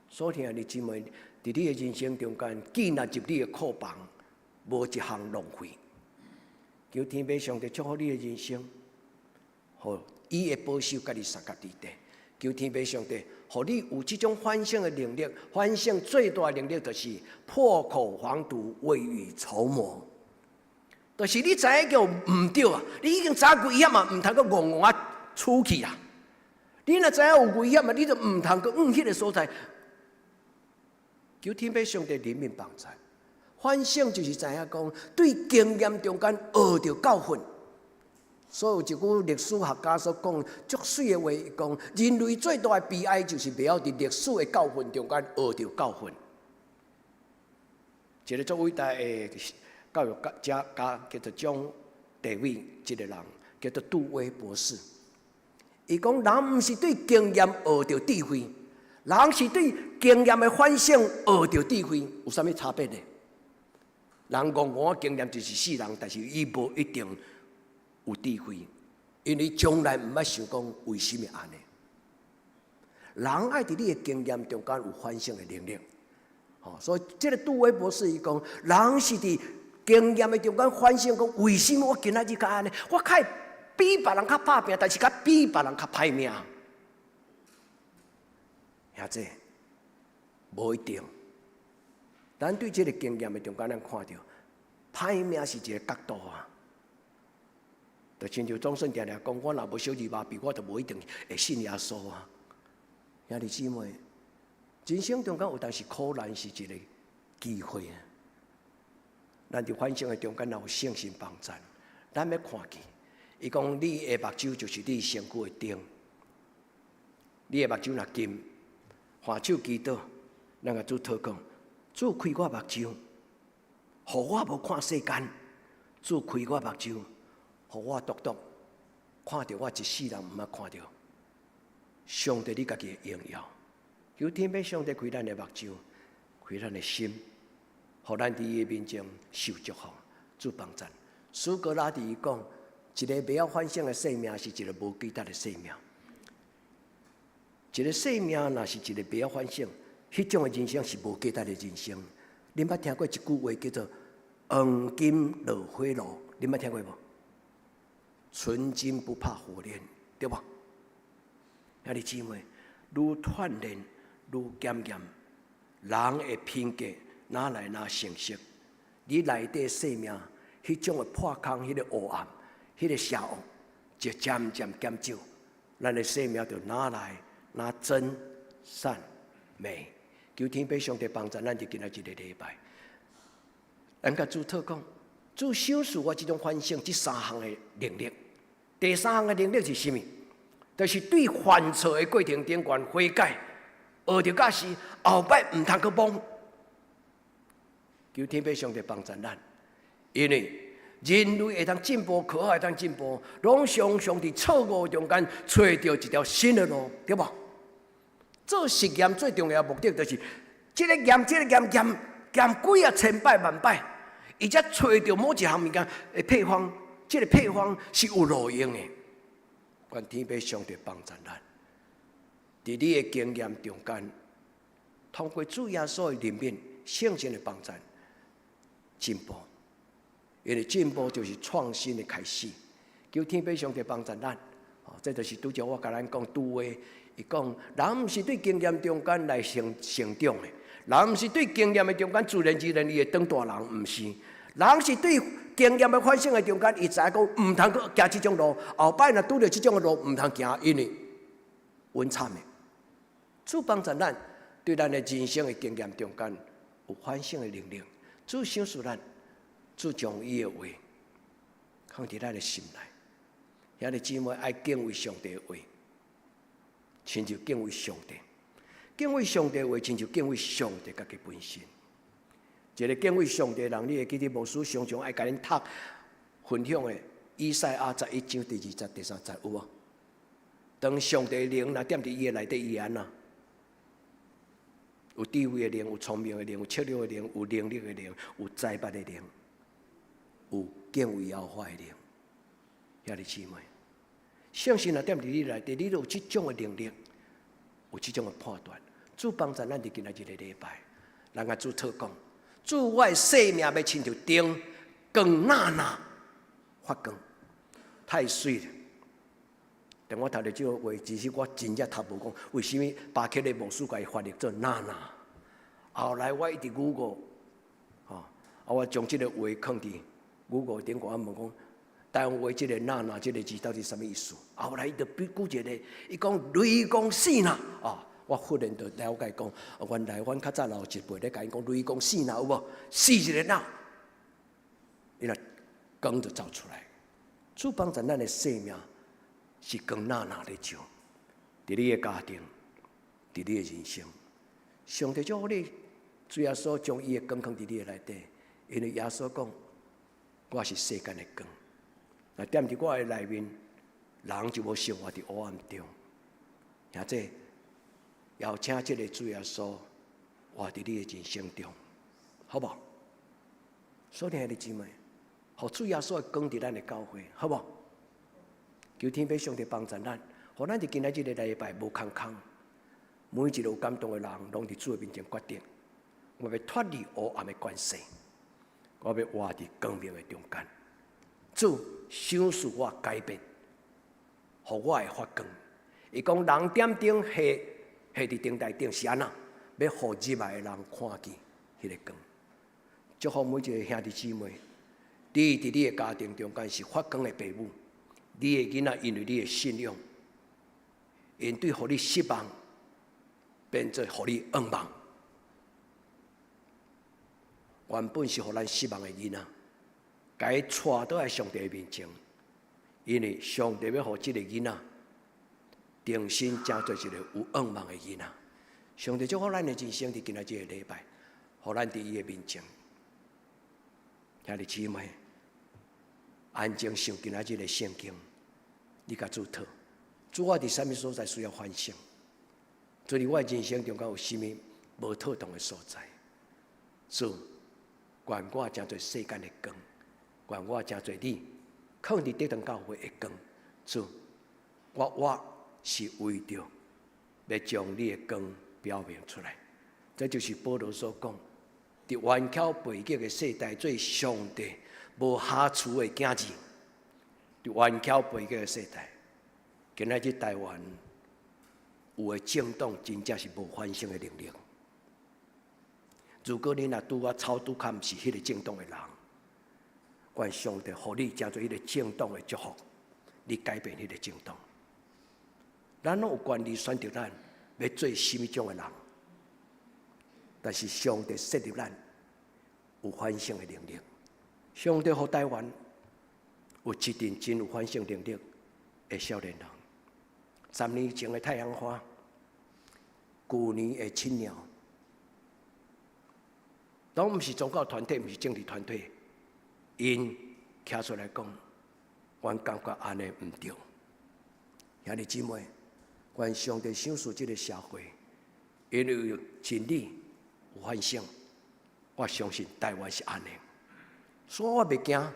所聽的姊妹，佇你的人生中間，金若入你的庫房，無一項浪費。求天父上帝祝福你的人生，予伊的保守佮你相佮佇底。求天父上帝，予你有這種反省的能力。反省最大的能力就是破口防堵，未雨綢繆。就是你知影叫毋對啊，你已經知影危險啊，毋通閣戇戇仔出去啊。你若知影有危險啊，你就毋通閣往彼个所在。求天父上帝憐憫幫助。反省就是知影講，對經驗中間學著教訓。所以有一句歷史學家所講足媠的話，伊講人類最大的悲哀就是袂曉佇歷史的教訓中間學著教訓。一个足偉大的教育家叫做蔣大為，這个人叫做杜威博士。伊講人毋是對經驗學著智慧，人是對經驗的反省學著智慧，有啥物差別呢？人戇戇經驗就是死人，但是伊無一定有智慧，因為從來毋捌想講為啥物按呢。人愛佇你的經驗中間有反省的能力，吼，所以這個杜威博士伊講，人是佇經驗的中間反省講，為啥物我今仔日較按呢？我較會比別人較拍拚，但是較比別人較歹命。兄弟，無一定。咱對這個經驗的中間，咱看著歹命是一個角度啊。就親像總算定定講，我若無小兒麻痹，我就無一定會信耶穌啊。兄弟姊妹，人生中間有當時苦難是一個機會啊。咱佇反省的中間，若有聖神幫贊，咱欲看見，伊講你的目睭就是你身軀的燈，你的目睭若金，還手祈禱，咱共主禱告，主開我目睭，予我無看世間；主開我目睭，予我獨獨看著我一世人毋捌看著。上帝你家己的榮耀，求天父上帝開咱的目睭，開咱的心，予咱佇伊的面前受祝福，主幫贊。蘇格拉底講，一個袂曉反省的生命是一個無價值的生命。一個生命若是一個袂曉反省，彼種的人生是無價值的人生。恁捌聽過一句話叫做“黃金落火爐”，恁捌聽過無？純金不怕火煉，對無？兄弟姊妹，愈鍛煉愈檢驗，人的品格哪來哪成熟？你內底生命彼種的破空、彼個黑暗、彼個邪惡，就漸漸減少。咱的生命就哪來哪真善美？求天父上帝幫助咱，佇今仔這個禮拜，咱共主禱告，主賞賜我這種反省，這三項的能力。第三項的能力是啥物？就是對犯錯的過程頂懸悔改，學著教訓，後擺毋通閣摸。求天父上帝幫助咱，因為人類會當進步，科學會當進步，攏常常佇錯誤中間揣著一條新的路，對無？做實驗最重要的目的就是，這個驗，這個驗，驗驗幾仔千擺萬擺，伊才揣著某一項物件的配方，這個配方是有路用的。願天父上帝幫助咱，佇你的經驗中間，通過主耶穌的憐憫、聖神的幫助，進步。因為進步就是創新的開始。求天父上帝幫助咱。哦，這就是拄才我共咱講杜威，伊講人毋是對經驗中間來成成長的，人毋是對經驗的中間自然自然伊會當大人，毋是。人是對經驗的反省的中間，伊知影講毋通閣行這種路，後擺若拄著這種的路，毋通行，因為穩慘的。主幫助咱，對咱的人生的經驗中間有反省的能力。主賞賜咱，主將伊的話放佇咱的心內。兄弟姊妹愛敬畏上帝的話，親像敬畏上帝，敬畏上帝的話，親像敬畏上帝家己本身。一個敬畏上帝的人，你會記得牧師常常愛共恁讀分享的以賽亞11章第二節、第三節有無？當上帝靈若踮佇伊的內底，伊會按怎？有智慧的靈，有聰明的靈，有策略的靈，有能力的靈，有知捌的靈，有敬畏耶和華的靈。兄弟姊妹，聖神若踮佇你內底，你就有這種的能力，有這種的判斷。主幫助咱佇今仔這個禮拜，咱共主禱告。主，我的生命欲親像燈光若若發光，太媠了。當我讀著這個話，其實我真正讀無講，為啥物巴克的牧師共伊翻譯做若若？後來我一直 Google，吼，啊，我將這個話囥佇 Google 頂懸，我問講，台灣話這個若若這個字到底啥物意思？後來伊就比舉一個，伊講雷公死若，啊，我忽然就了解講，原來阮較早老一輩咧共𪜶講雷公死若有無？死一个若，伊若光就走出來。主幫助咱的生命是光若若咧照，佇你的家庭，佇你的人生，上帝祝福你，主耶穌將伊的光囥佇你的內底，因為耶穌講，我是世間的光，若踮佇我的內面，人就無生活佇黑暗中。兄弟，邀請這個主耶穌活佇你的人生中，好無？所以兄弟姊妹，予主耶穌的光佇咱的教會，好無？求天父上帝幫助咱，予咱佇今仔這个禮拜無空空。每一個有感動的人，攏佇主的面前決定，我欲脫離黑暗的權勢，我欲活佇光明的中間。主賞賜我改變，予我會發光。伊講人點燈下下佇燈台頂是按怎？欲予入來的人看見彼个光。祝福每一个兄弟姊妹，你佇你的家庭中間是發光的爸母，你的囡仔因為你的信仰，𪜶對予你失望，變做予你向望。原本是予咱失望的囡仔，共伊帶倒來上帝的面前，因為上帝欲予這个囡仔重新成做一个有向望的囡仔。上帝祝福咱的人生佇今仔這个禮拜，予咱佇伊的面前，兄弟姊妹，安靜想今仔日的聖經，你共主討，主我佇啥物所在需要反省？主佇我的人生中間有啥物無妥當的所在？主，願我成做世間的光，願我成做你囥佇得堂教會的光。主，我活是為著欲將你的光表明出來。這就是保羅所講，佇頑巧背逆的世代做上帝無瑕疵的囝兒。佇頑巧背逆的世代，今仔日台灣有的政黨真正是無反省的能力。如果你若拄仔草拄較毋是彼个政黨的人，願上帝予你成做彼个政黨的祝福，你改變彼个政黨。咱攏有權利選擇咱欲做啥物種的人，但是上帝設立咱有反省的能力。上帝予台灣有一陣真有反省能力的少年人。10年前的太陽花，舊年的青鳥，攏毋是宗教團體，毋是政治團體，𪜶徛出來講，阮感覺按呢毋對。兄弟姊妹，願上帝賞賜這个社會，因為有真理有反省，我相信台灣是按呢，所以我袂驚，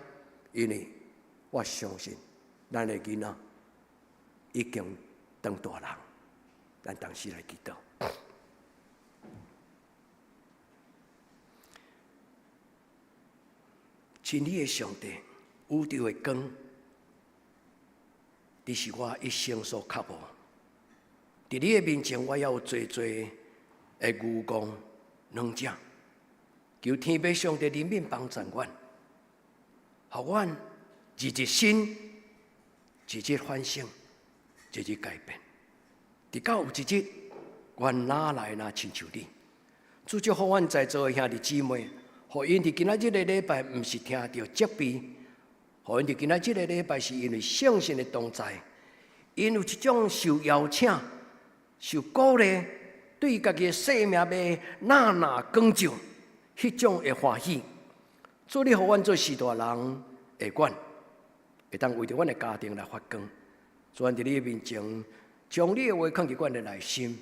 因為我相信咱的囡仔已經當大人，咱同時來祈禱。真理的上帝，宇宙的光，你是我一生所渴慕。佇你的面前，我猶有濟濟的愚戇軟弱。求天父上帝憐憫幫助阮，予阮日日新，日日反省，日日改變。直到有一日，阮哪來若親像你？主祝福阮在座的兄弟姊妹，予𪜶佇今仔這个禮拜，毋是聽著責備，予𪜶佇今仔這個禮拜是因為聖神的同在，𪜶有一種受邀請、受鼓勵，對家己的生命欲若若光照，彼種的歡喜。主你予阮做序大人的阮，會當為著阮的家庭來發光。主，阮佇你的面前，將你的話囥佇阮的內心，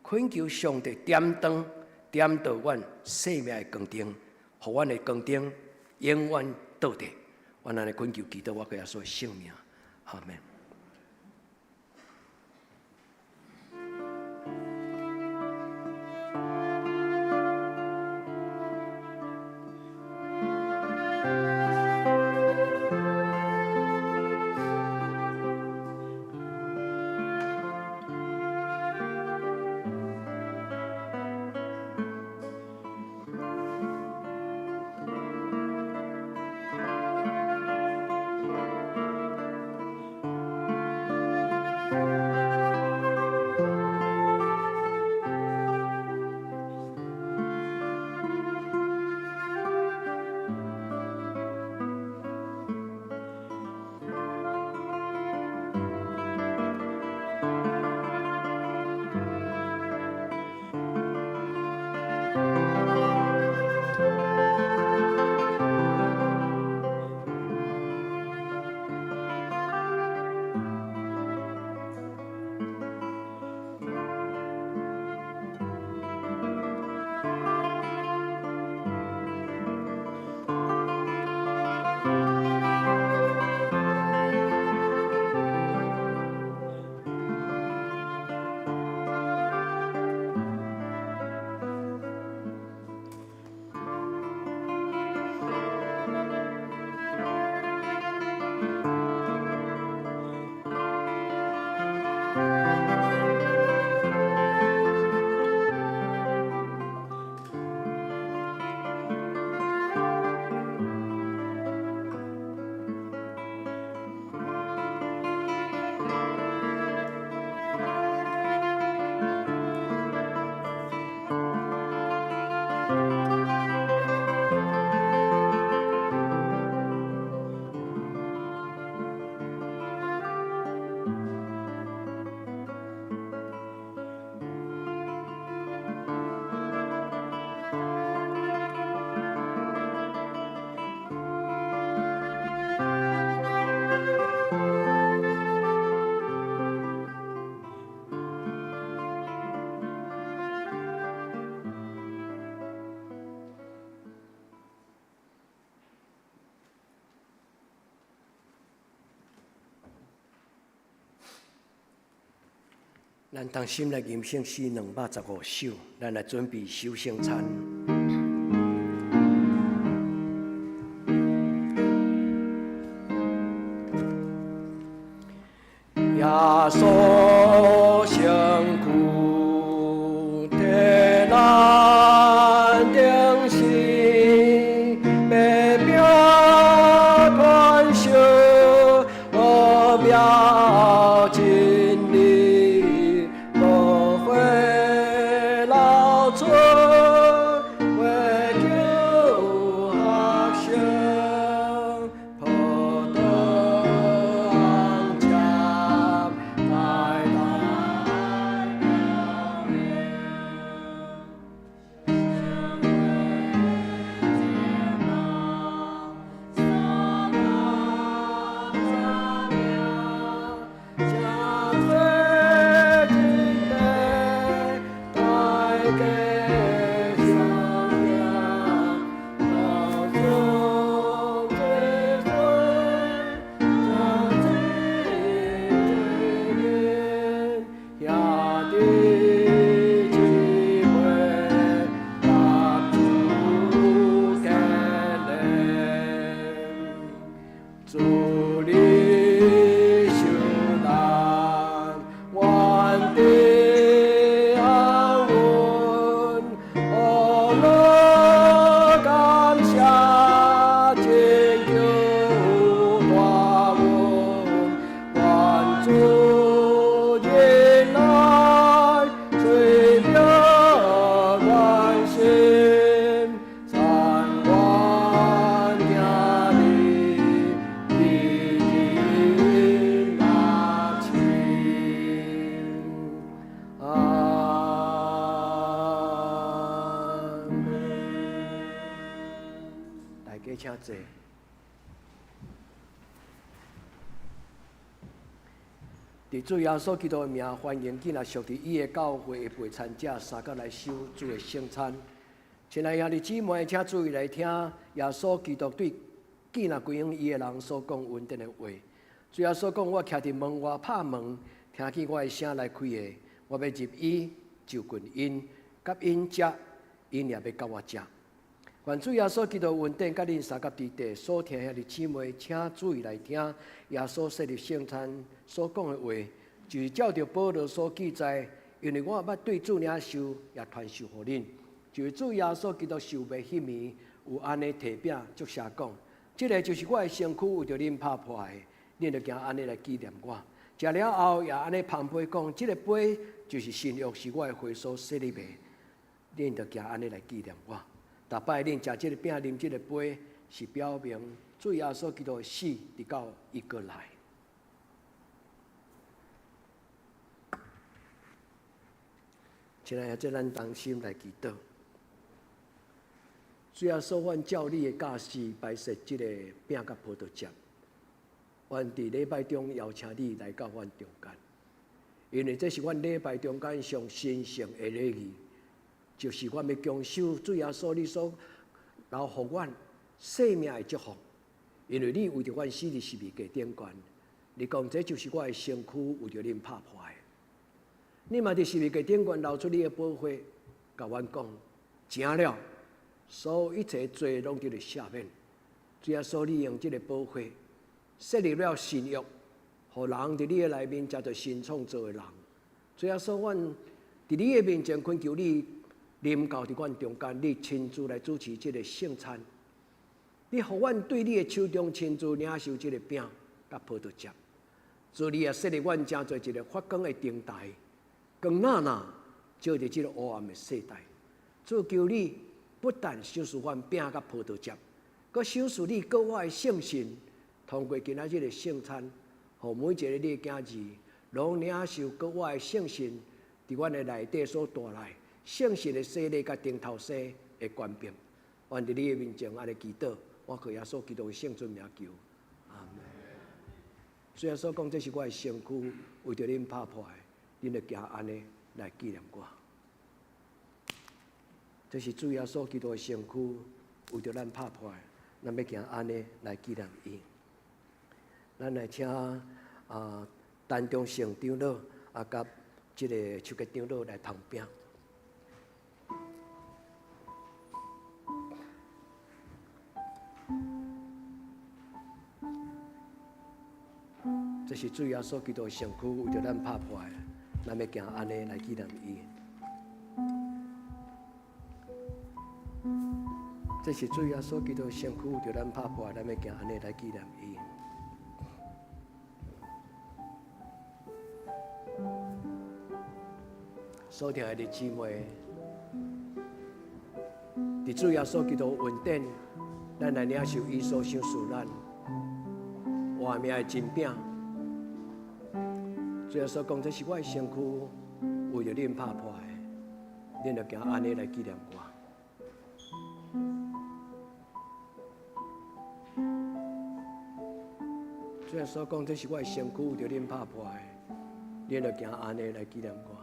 懇求上帝點燈，點著阮生命的光燈，予阮的光燈永遠倒地。阮按呢懇求祈禱，我閣耶穌的聖名，阿們。咱同心來吟聖詩215首，咱來準備守聖餐。耶穌身軀體難釘死，白餅傳授奧妙真理，寶血流出為救學生，葡萄汁大大。主你受難，願得安穩，呵樂感謝拯救大恩，願主恩愛垂表阮心，讚阮行你日樂親。阿們。大家請坐。佇主耶穌基督的名，歡迎囝仔屬佇伊的教會的陪餐者，相佮來守主的聖餐。親愛兄弟姊妹，請注意來聽耶穌基督對囝仔歸向伊的人所講恩典的話。主耶穌講：我徛佇門外拍門，聽見我的聲來開的，我欲入伊，就近𪜶，佮𪜶食，𪜶也欲佮我食。願主耶穌基督恩典佮恁相佮佇地所聽兄弟姊妹，請注意來聽耶穌設立聖餐所講的話，就是照著保羅所記載，因為我捌對主領受，也傳授予恁，就是主耶穌基督受賣彼暝，有按呢提餅，祝謝講：這个就是我的身軀，為著恁拍破的，恁著行按呢來紀念我。食了後，也按呢捧杯講：這个杯就是新約，是我的血所設立的，恁著行按呢來紀念我。逐擺恁食這个餅、啉這个杯，是表明主耶穌基督的死，直到伊閣來。親愛的，這咱同心來祈禱。主耶穌，阮照你的教示擺設這個餅佮葡萄汁，願佇禮拜中邀請你來到阮中間，因為這是阮禮拜中間上神聖的禮儀。就是阮欲享受主耶穌你所留予阮生命的祝福，因為你為著阮死佇十字架頂懸，你講這就是我的身軀，為著恁拍破的。你嘛佇十字架頂懸流出你的寶血，共阮講，成了，所有一切罪攏得著赦免。主耶穌，你用這个寶血設立了新約，予人佇你的內面成做新創造的人。主耶穌，阮佇你的面前懇求你。臨到佇阮中間，你親自來主持這个聖餐。你予阮對你的手中親自領受這个餅佮葡萄汁。主你也設立阮成做一个發光的燈台，光那那照佇這个黑暗的世代。主求你不但賞賜阮餅佮葡萄汁，閣賞賜你閣我的聖神，通過今仔日的聖餐，予每一个你的囝兒攏領受閣我的聖神佇阮的內底所帶來。聖神的洗禮佮頂頭洗的權柄，願佇你的面前按呢祈禱，我靠耶穌基督的聖尊名求，阿們。主耶穌講，這是我的身軀，為著恁拍破的，恁著行按呢來紀念我。這是主耶穌基督的身軀，為著咱拍破的，咱欲行按呢來紀念伊。咱來請啊，陳中勝長老啊，佮這个手結長老來通餅。這是主耶穌基督的身軀，為著咱拍破的，咱欲行按呢來紀念伊。這是主耶穌基督的身軀，為著咱拍破的，咱欲行按呢來紀念伊。所疼的姊妹，佇主耶穌基督恩典，咱來領受伊所賞賜咱活命的真餅。主耶穌講：這是我的身軀，為著恁拍破的，恁著行按呢來紀念我。主耶穌講：這是我的身軀，為著恁拍破的，恁著行按呢來紀念我。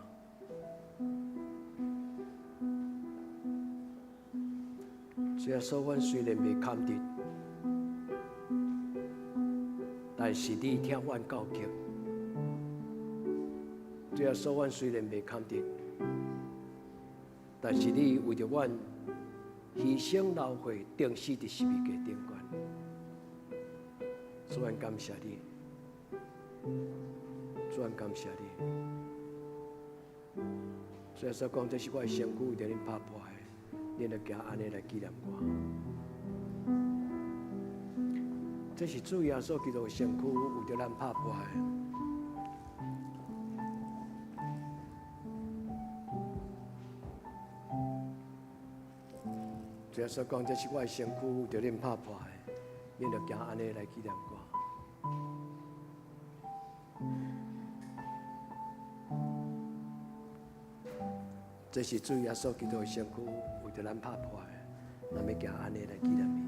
主耶穌，阮雖然袂堪得，但是你疼阮到極。主耶穌，阮雖然袂堪得，但是你為著阮犧牲流血，釘死佇十字架頂懸。主，阮感謝你，主，阮感謝你。主耶穌講：這是我的身軀，為著恁拍破的，恁著行按呢來紀念我。這是主耶穌基督的身軀，為著咱拍破的。主耶穌講：這是我的身軀，為著恁拍破的，恁著行按呢來紀念我。這是主耶穌基督的身軀，為著咱拍破的，咱欲行按呢來紀念伊。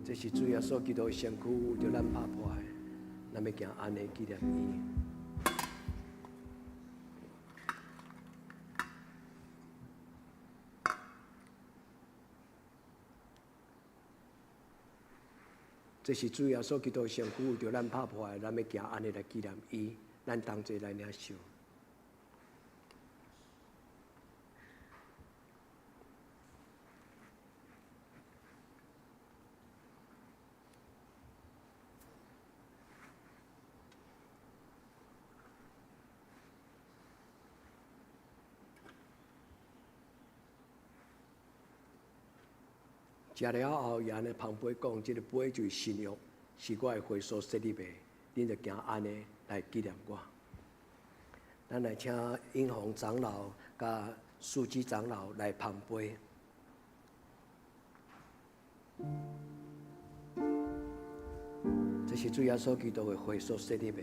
這是主耶穌基督的身軀，為著咱拍破的，咱欲行按呢紀念伊。這是主耶穌基督的身軀，為著咱拍破的，咱欲行按呢來紀念伊。咱同齊來領受。食了後，伊按呢捧杯講：這个杯就是新約，是我的血所設立的，恁著行按呢來紀念我。咱來請英宏長老佮書記長老來捧杯。這是主耶穌基督的血所設立的，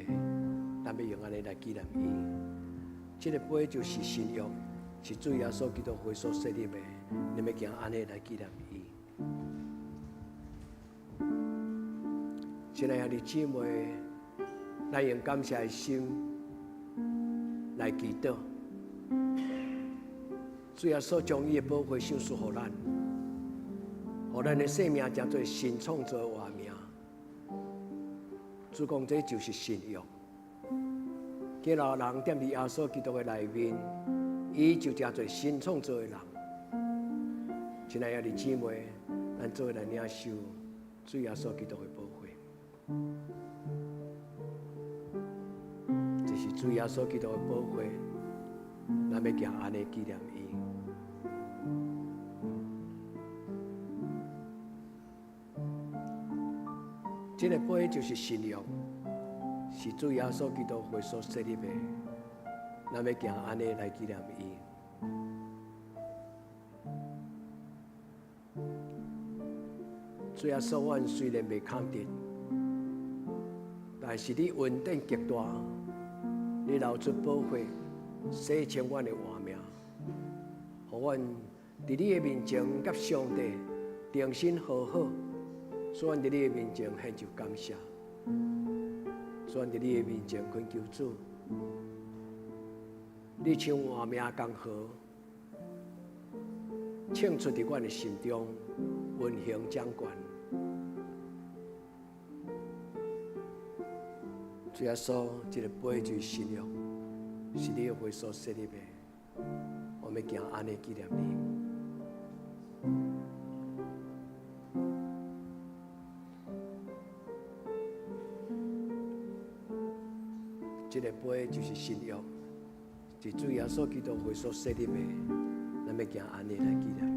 咱欲用按呢來紀念伊。這个杯就是新約，是主耶穌基督血所設立的，恁欲行按呢來紀念伊。親愛的兄弟姊妹，咱用感謝的心來祈禱。主耶穌將伊的寶血賞賜予咱，予咱的生命成做新創造的活命。主講這就是新約。今仔日人踮佇耶穌基督的內面，伊就成做新創造的人。親愛的兄弟姊妹，咱做伙來領受主耶穌基督的寶血。這是主耶穌基督的寶血，咱欲行按呢紀念伊。這个杯就是新約，是主耶穌基督血所設立的，咱欲行按呢來紀念伊。主耶穌，阮雖然袂堪得，但是你恩典極大，你流出寶血，洗清阮的活命，予阮佇你的面前佮上帝重新和好。所以，阮佇你的面前獻上感謝。所以，阮佇你的面前懇求主，你像活命江河，唱出佇阮的心中，運行掌權。主耶穌，這个杯就是新約，是你的血所設立的，我們行按呢紀念你。這个杯就是新約，是主耶穌基督血所設立的，咱欲行按呢來紀念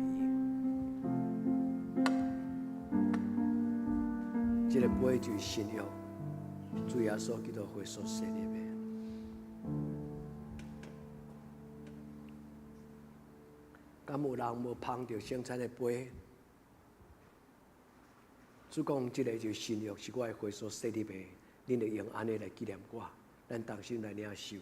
伊。這个杯就是新約。主耶穌基督血所設立的，敢有人無捧著聖餐的杯？主講，這个就是新約，是我的血所設立的，恁會用按呢來紀念我，咱同心來領受。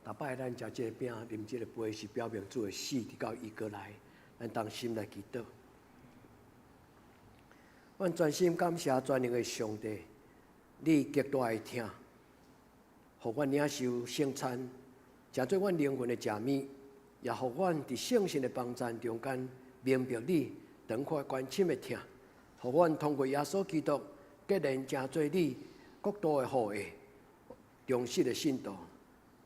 逐擺咱食這个餅、啉這個杯，是表明主的死，直到伊閣來，咱同心來祈禱。阮專心感謝全能的上帝，你極大的疼，予阮領受聖餐，成做阮靈魂的食物，也予阮佇聖神的幫贊中間明白你長闊關深的疼，予阮通過耶穌基督，結連成做你國度的後裔，忠實的信徒。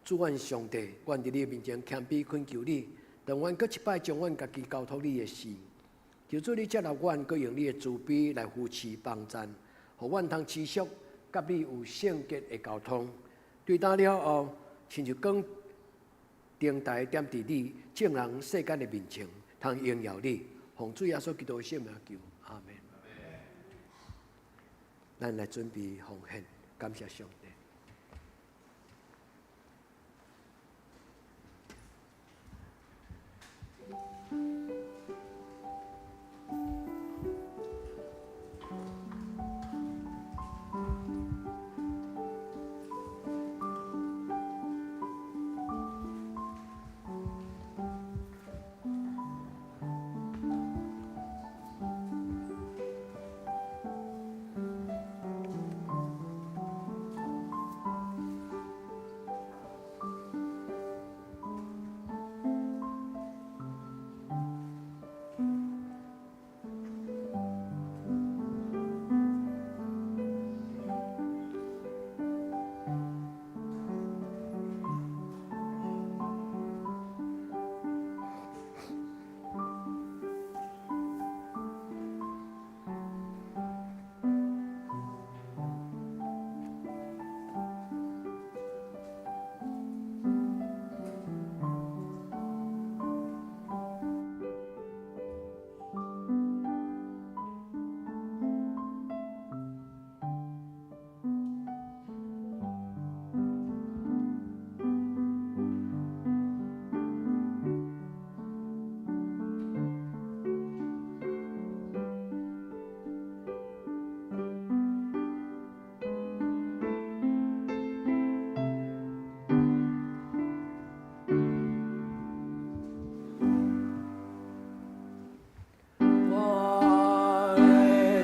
主阮上帝，阮佇你面前謙卑懇求你，當阮閣一擺將阮家己交託你的時，求主你接納阮，閣用你的慈悲來扶持幫贊，予阮通持續佮你有聖潔的交通。對今了後，親像光燈台點佇你眾人世間的面前，通榮耀你。奉主耶穌基督的聖名求，阿們。咱來準備奉獻，感謝上帝。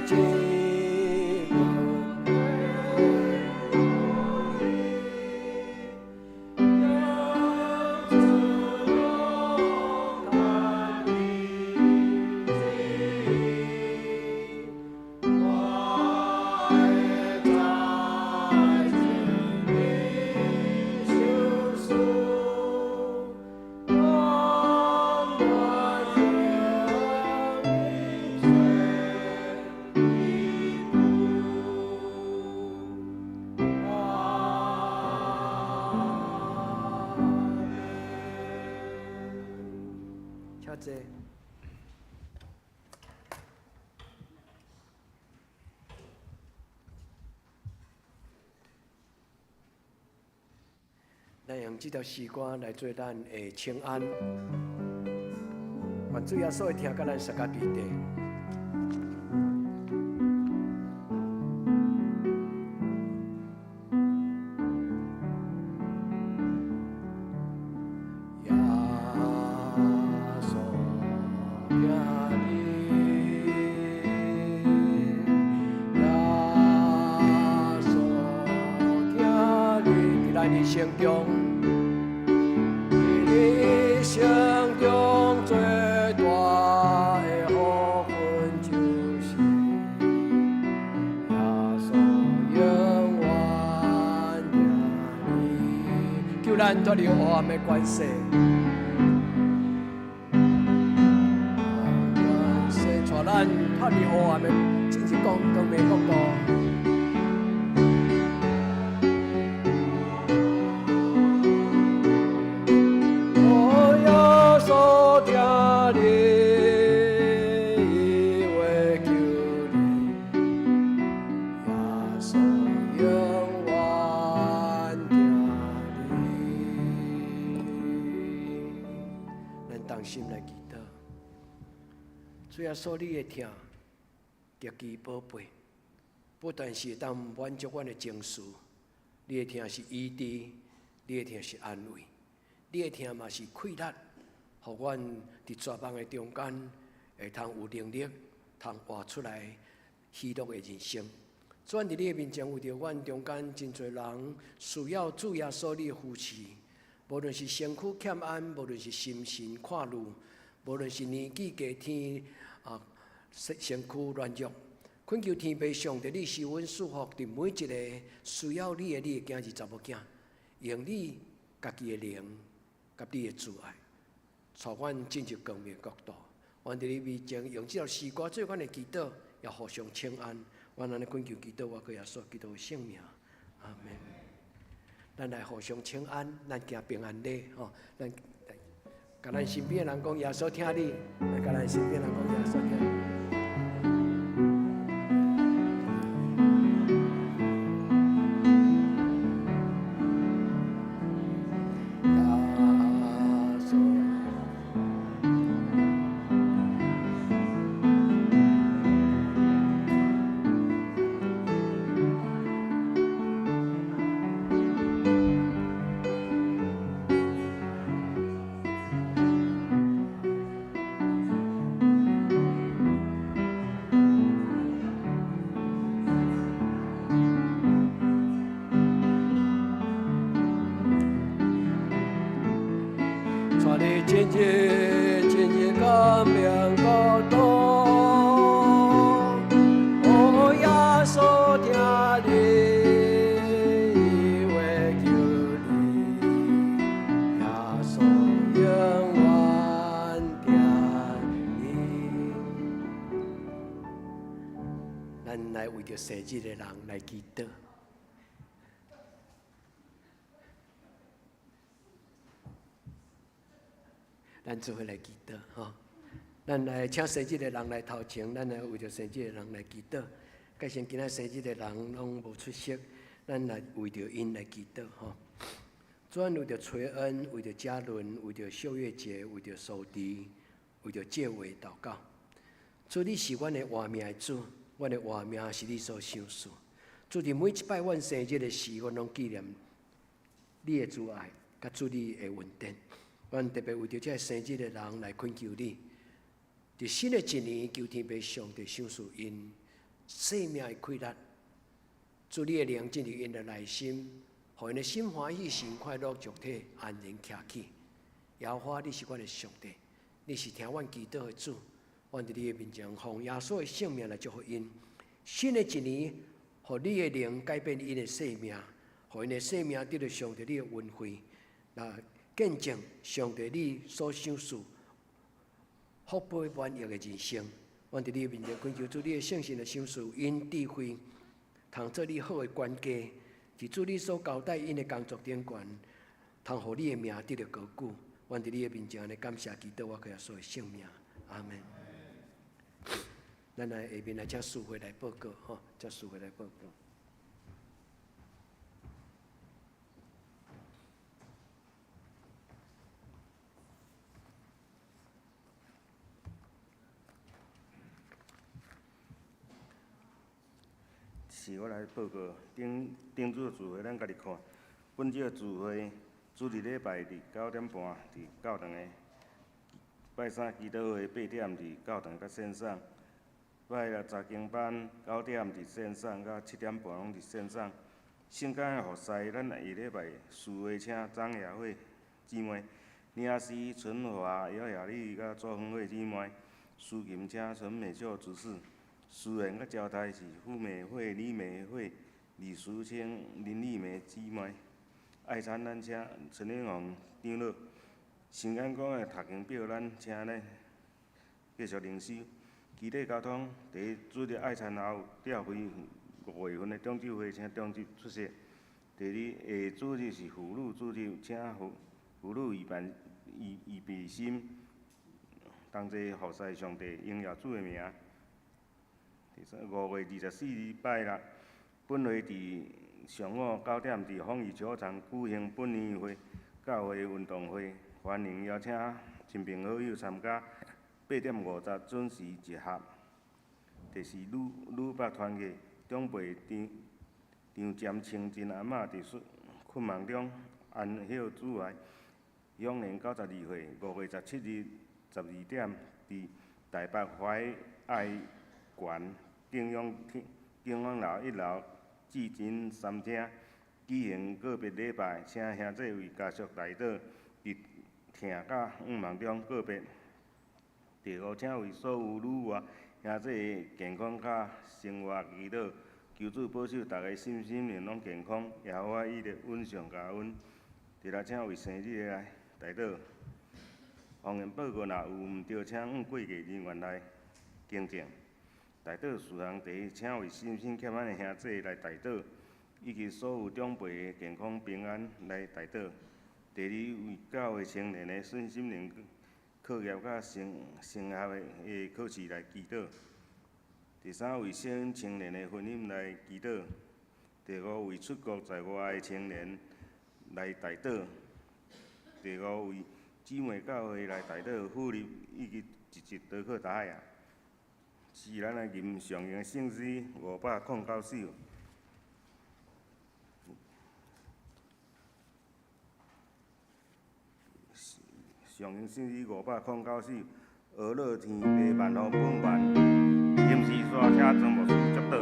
請坐。咱用這條詩歌來做咱的請安，願主耶穌會疼佮咱相佮佇底。耶穌疼你。生中，佇你一生中最大的福分就是耶穌永遠疼你，求咱脫離黑暗的權勢，權勢帶咱脫離黑暗的，進入光光明國度。哦，耶穌疼你，伊會救你，耶穌永遠疼你。咱同心來祈禱，主耶穌，你的疼極其寶貝，不但是會當滿足阮的情緒，你的疼是醫治，你的疼是安慰，你的疼嘛是氣力，予阮佇絕望的中間會通有能力，通活出來喜樂的人生。主，阮佇你的面前，為著阮中間真濟人需要主耶穌你的扶持，無論是身軀欠安，無論是心神看慮，無論是年紀加添啊，身軀軟弱，懇求天父上帝，你賜阮賜福，佇每一個需要你的你的囝兒查某囝，用你家己的靈佮你的慈愛，帶阮進入光明國度。阮佇你面前用這首詩歌做阮的祈禱，也互相請安。阮按呢懇求祈禱，我閣耶穌基督的聖名，阿門。咱來互相請安，咱行平安禮吼。咱共咱身邊的人講耶穌疼你，來共咱身邊的人講耶穌疼你。耶穌。帶你進入進入光明國度，哦，耶穌疼你，伊會救你，耶穌永遠疼你。咱來為著生日的人來祈禱。咱做伙來祈禱吼，咱來請生日的人來頭前，咱來為著生日的人來祈禱。加上今仔生日的人攏無出席，咱來為著𪜶來祈禱吼。主，咱為著崔恩，為著嘉倫，為著秀月姐，為著蘇迪，為著借偉禱告。主，你是阮的活命的主，阮的活命是你所賞賜。主，佇每一擺阮生日的時，阮攏紀念你的慈愛，佮主你的恩典。阮特別為著這个生日的人來懇求你，佇新的一年，求天父上帝賞賜𪜶生命的氣力，主你的靈進入𪜶的內心，予𪜶的心歡喜、心快樂、肉體安然徛起。耶和華，你是阮的上帝，你是聽阮祈禱的主，阮佇你的面前，奉耶穌的聖名來祝福𪜶。新的一年，予你的靈改變𪜶的生命，予𪜶的生命得著上帝你的恩惠，來見證上帝你所賞賜福杯滿溢的人生。阮佇你的面前懇求主，你的聖神來賞賜𪜶智慧，通做你好的管家，佇主你所交代𪜶的工作頂懸，通予你的名得著高舉。阮佇你的面前來感謝祈禱，我靠耶穌的聖名，阿門。咱來下面來請司會來報告，吼，請司會來報告。是我來報告，頂頂主的聚會，咱家己看。本週的聚會，主日禮拜日9點半佇教堂的，拜三祈禱會8點佇教堂佮線上，拜六查經班9點佇線上，佮7點半攏佇線上。圣工的服侍，咱下礼拜司会请张雅慧姊妹，领诗陈华、姚雅丽佮周芬慧姊妹，司琴请陈美秀执事，司言佮招待是傅美惠、李美惠、李淑清、林丽梅姊妹。爱餐咱请陈英宏长老。圣安讲的读经表，咱请咱继续灵修。基地交通，伫主日爱餐后召开5月份的长执会，请长执出席。第二，下主日是妇女主日，请妇女预备心，同齐服侍上帝，荣耀主的名。第三，5月24日拜六，本会伫上午9点伫丰义球场举行本年会教会运动会，欢迎邀请亲朋好友参加。8点50准时集合。第四，女北团契长辈张张占清真阿嬷伫困梦中安歇主怀，享年92岁。5月17日12点，伫台北怀爱馆景永楼1楼至真三厅举行告别礼拜，请兄弟为家属代祷，伫疼佮向望中告别。第五，请为所有女外兄弟的健康佮生活祈祷，求主保守逐家身心灵拢健康，耶和华以勒稳上加稳。第六，请为生日的来代祷。方言报告若有毋对，请按会计人员来更正。代祷事项第一，请为身心欠安的兄弟来代祷，以及所有长辈的健康平安来代祷。第二，为教会青年的身心灵课业佮升学的考试来祈祷。第三，为新青年的婚姻来祈祷。第五，为出国在外的青年来代祷。第五，为姊妹教会来代祷，富立以及一直德克达海啊。是咱来吟上咏的圣诗509首。上咏圣诗509首，呵咾天父万福本愿，临时煞请庄牧师祝祷。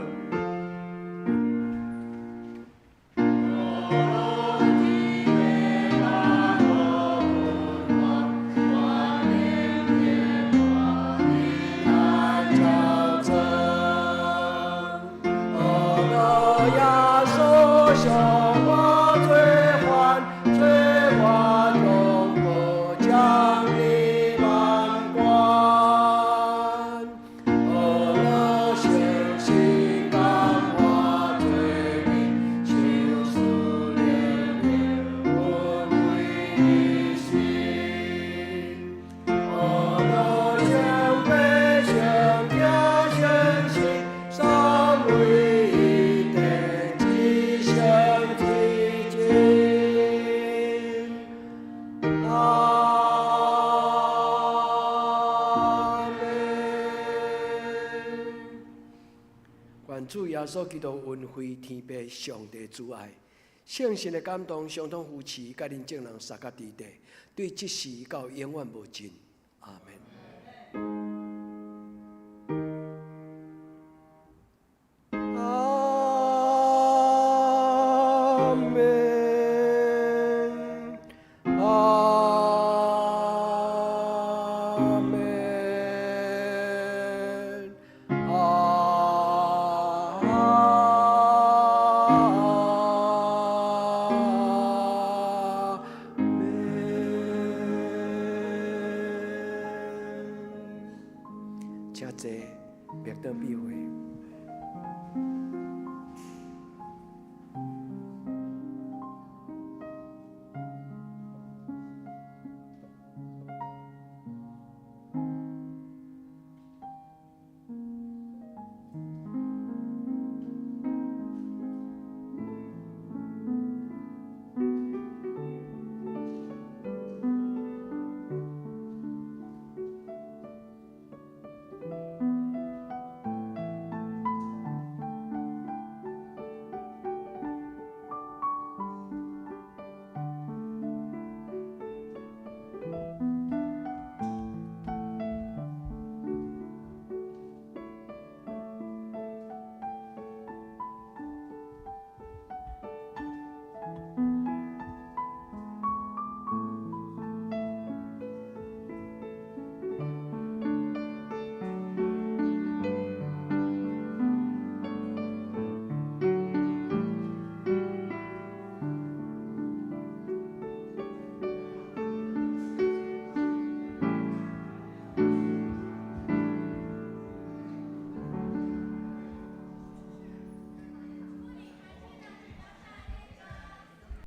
主耶稣基督恩惠、天父上帝慈爱、圣神的感动、相通扶持，佮恁众人三甲伫地，对这时到永远无尽。阿们。阿们。阿们。阿们。请坐，默祷闭会。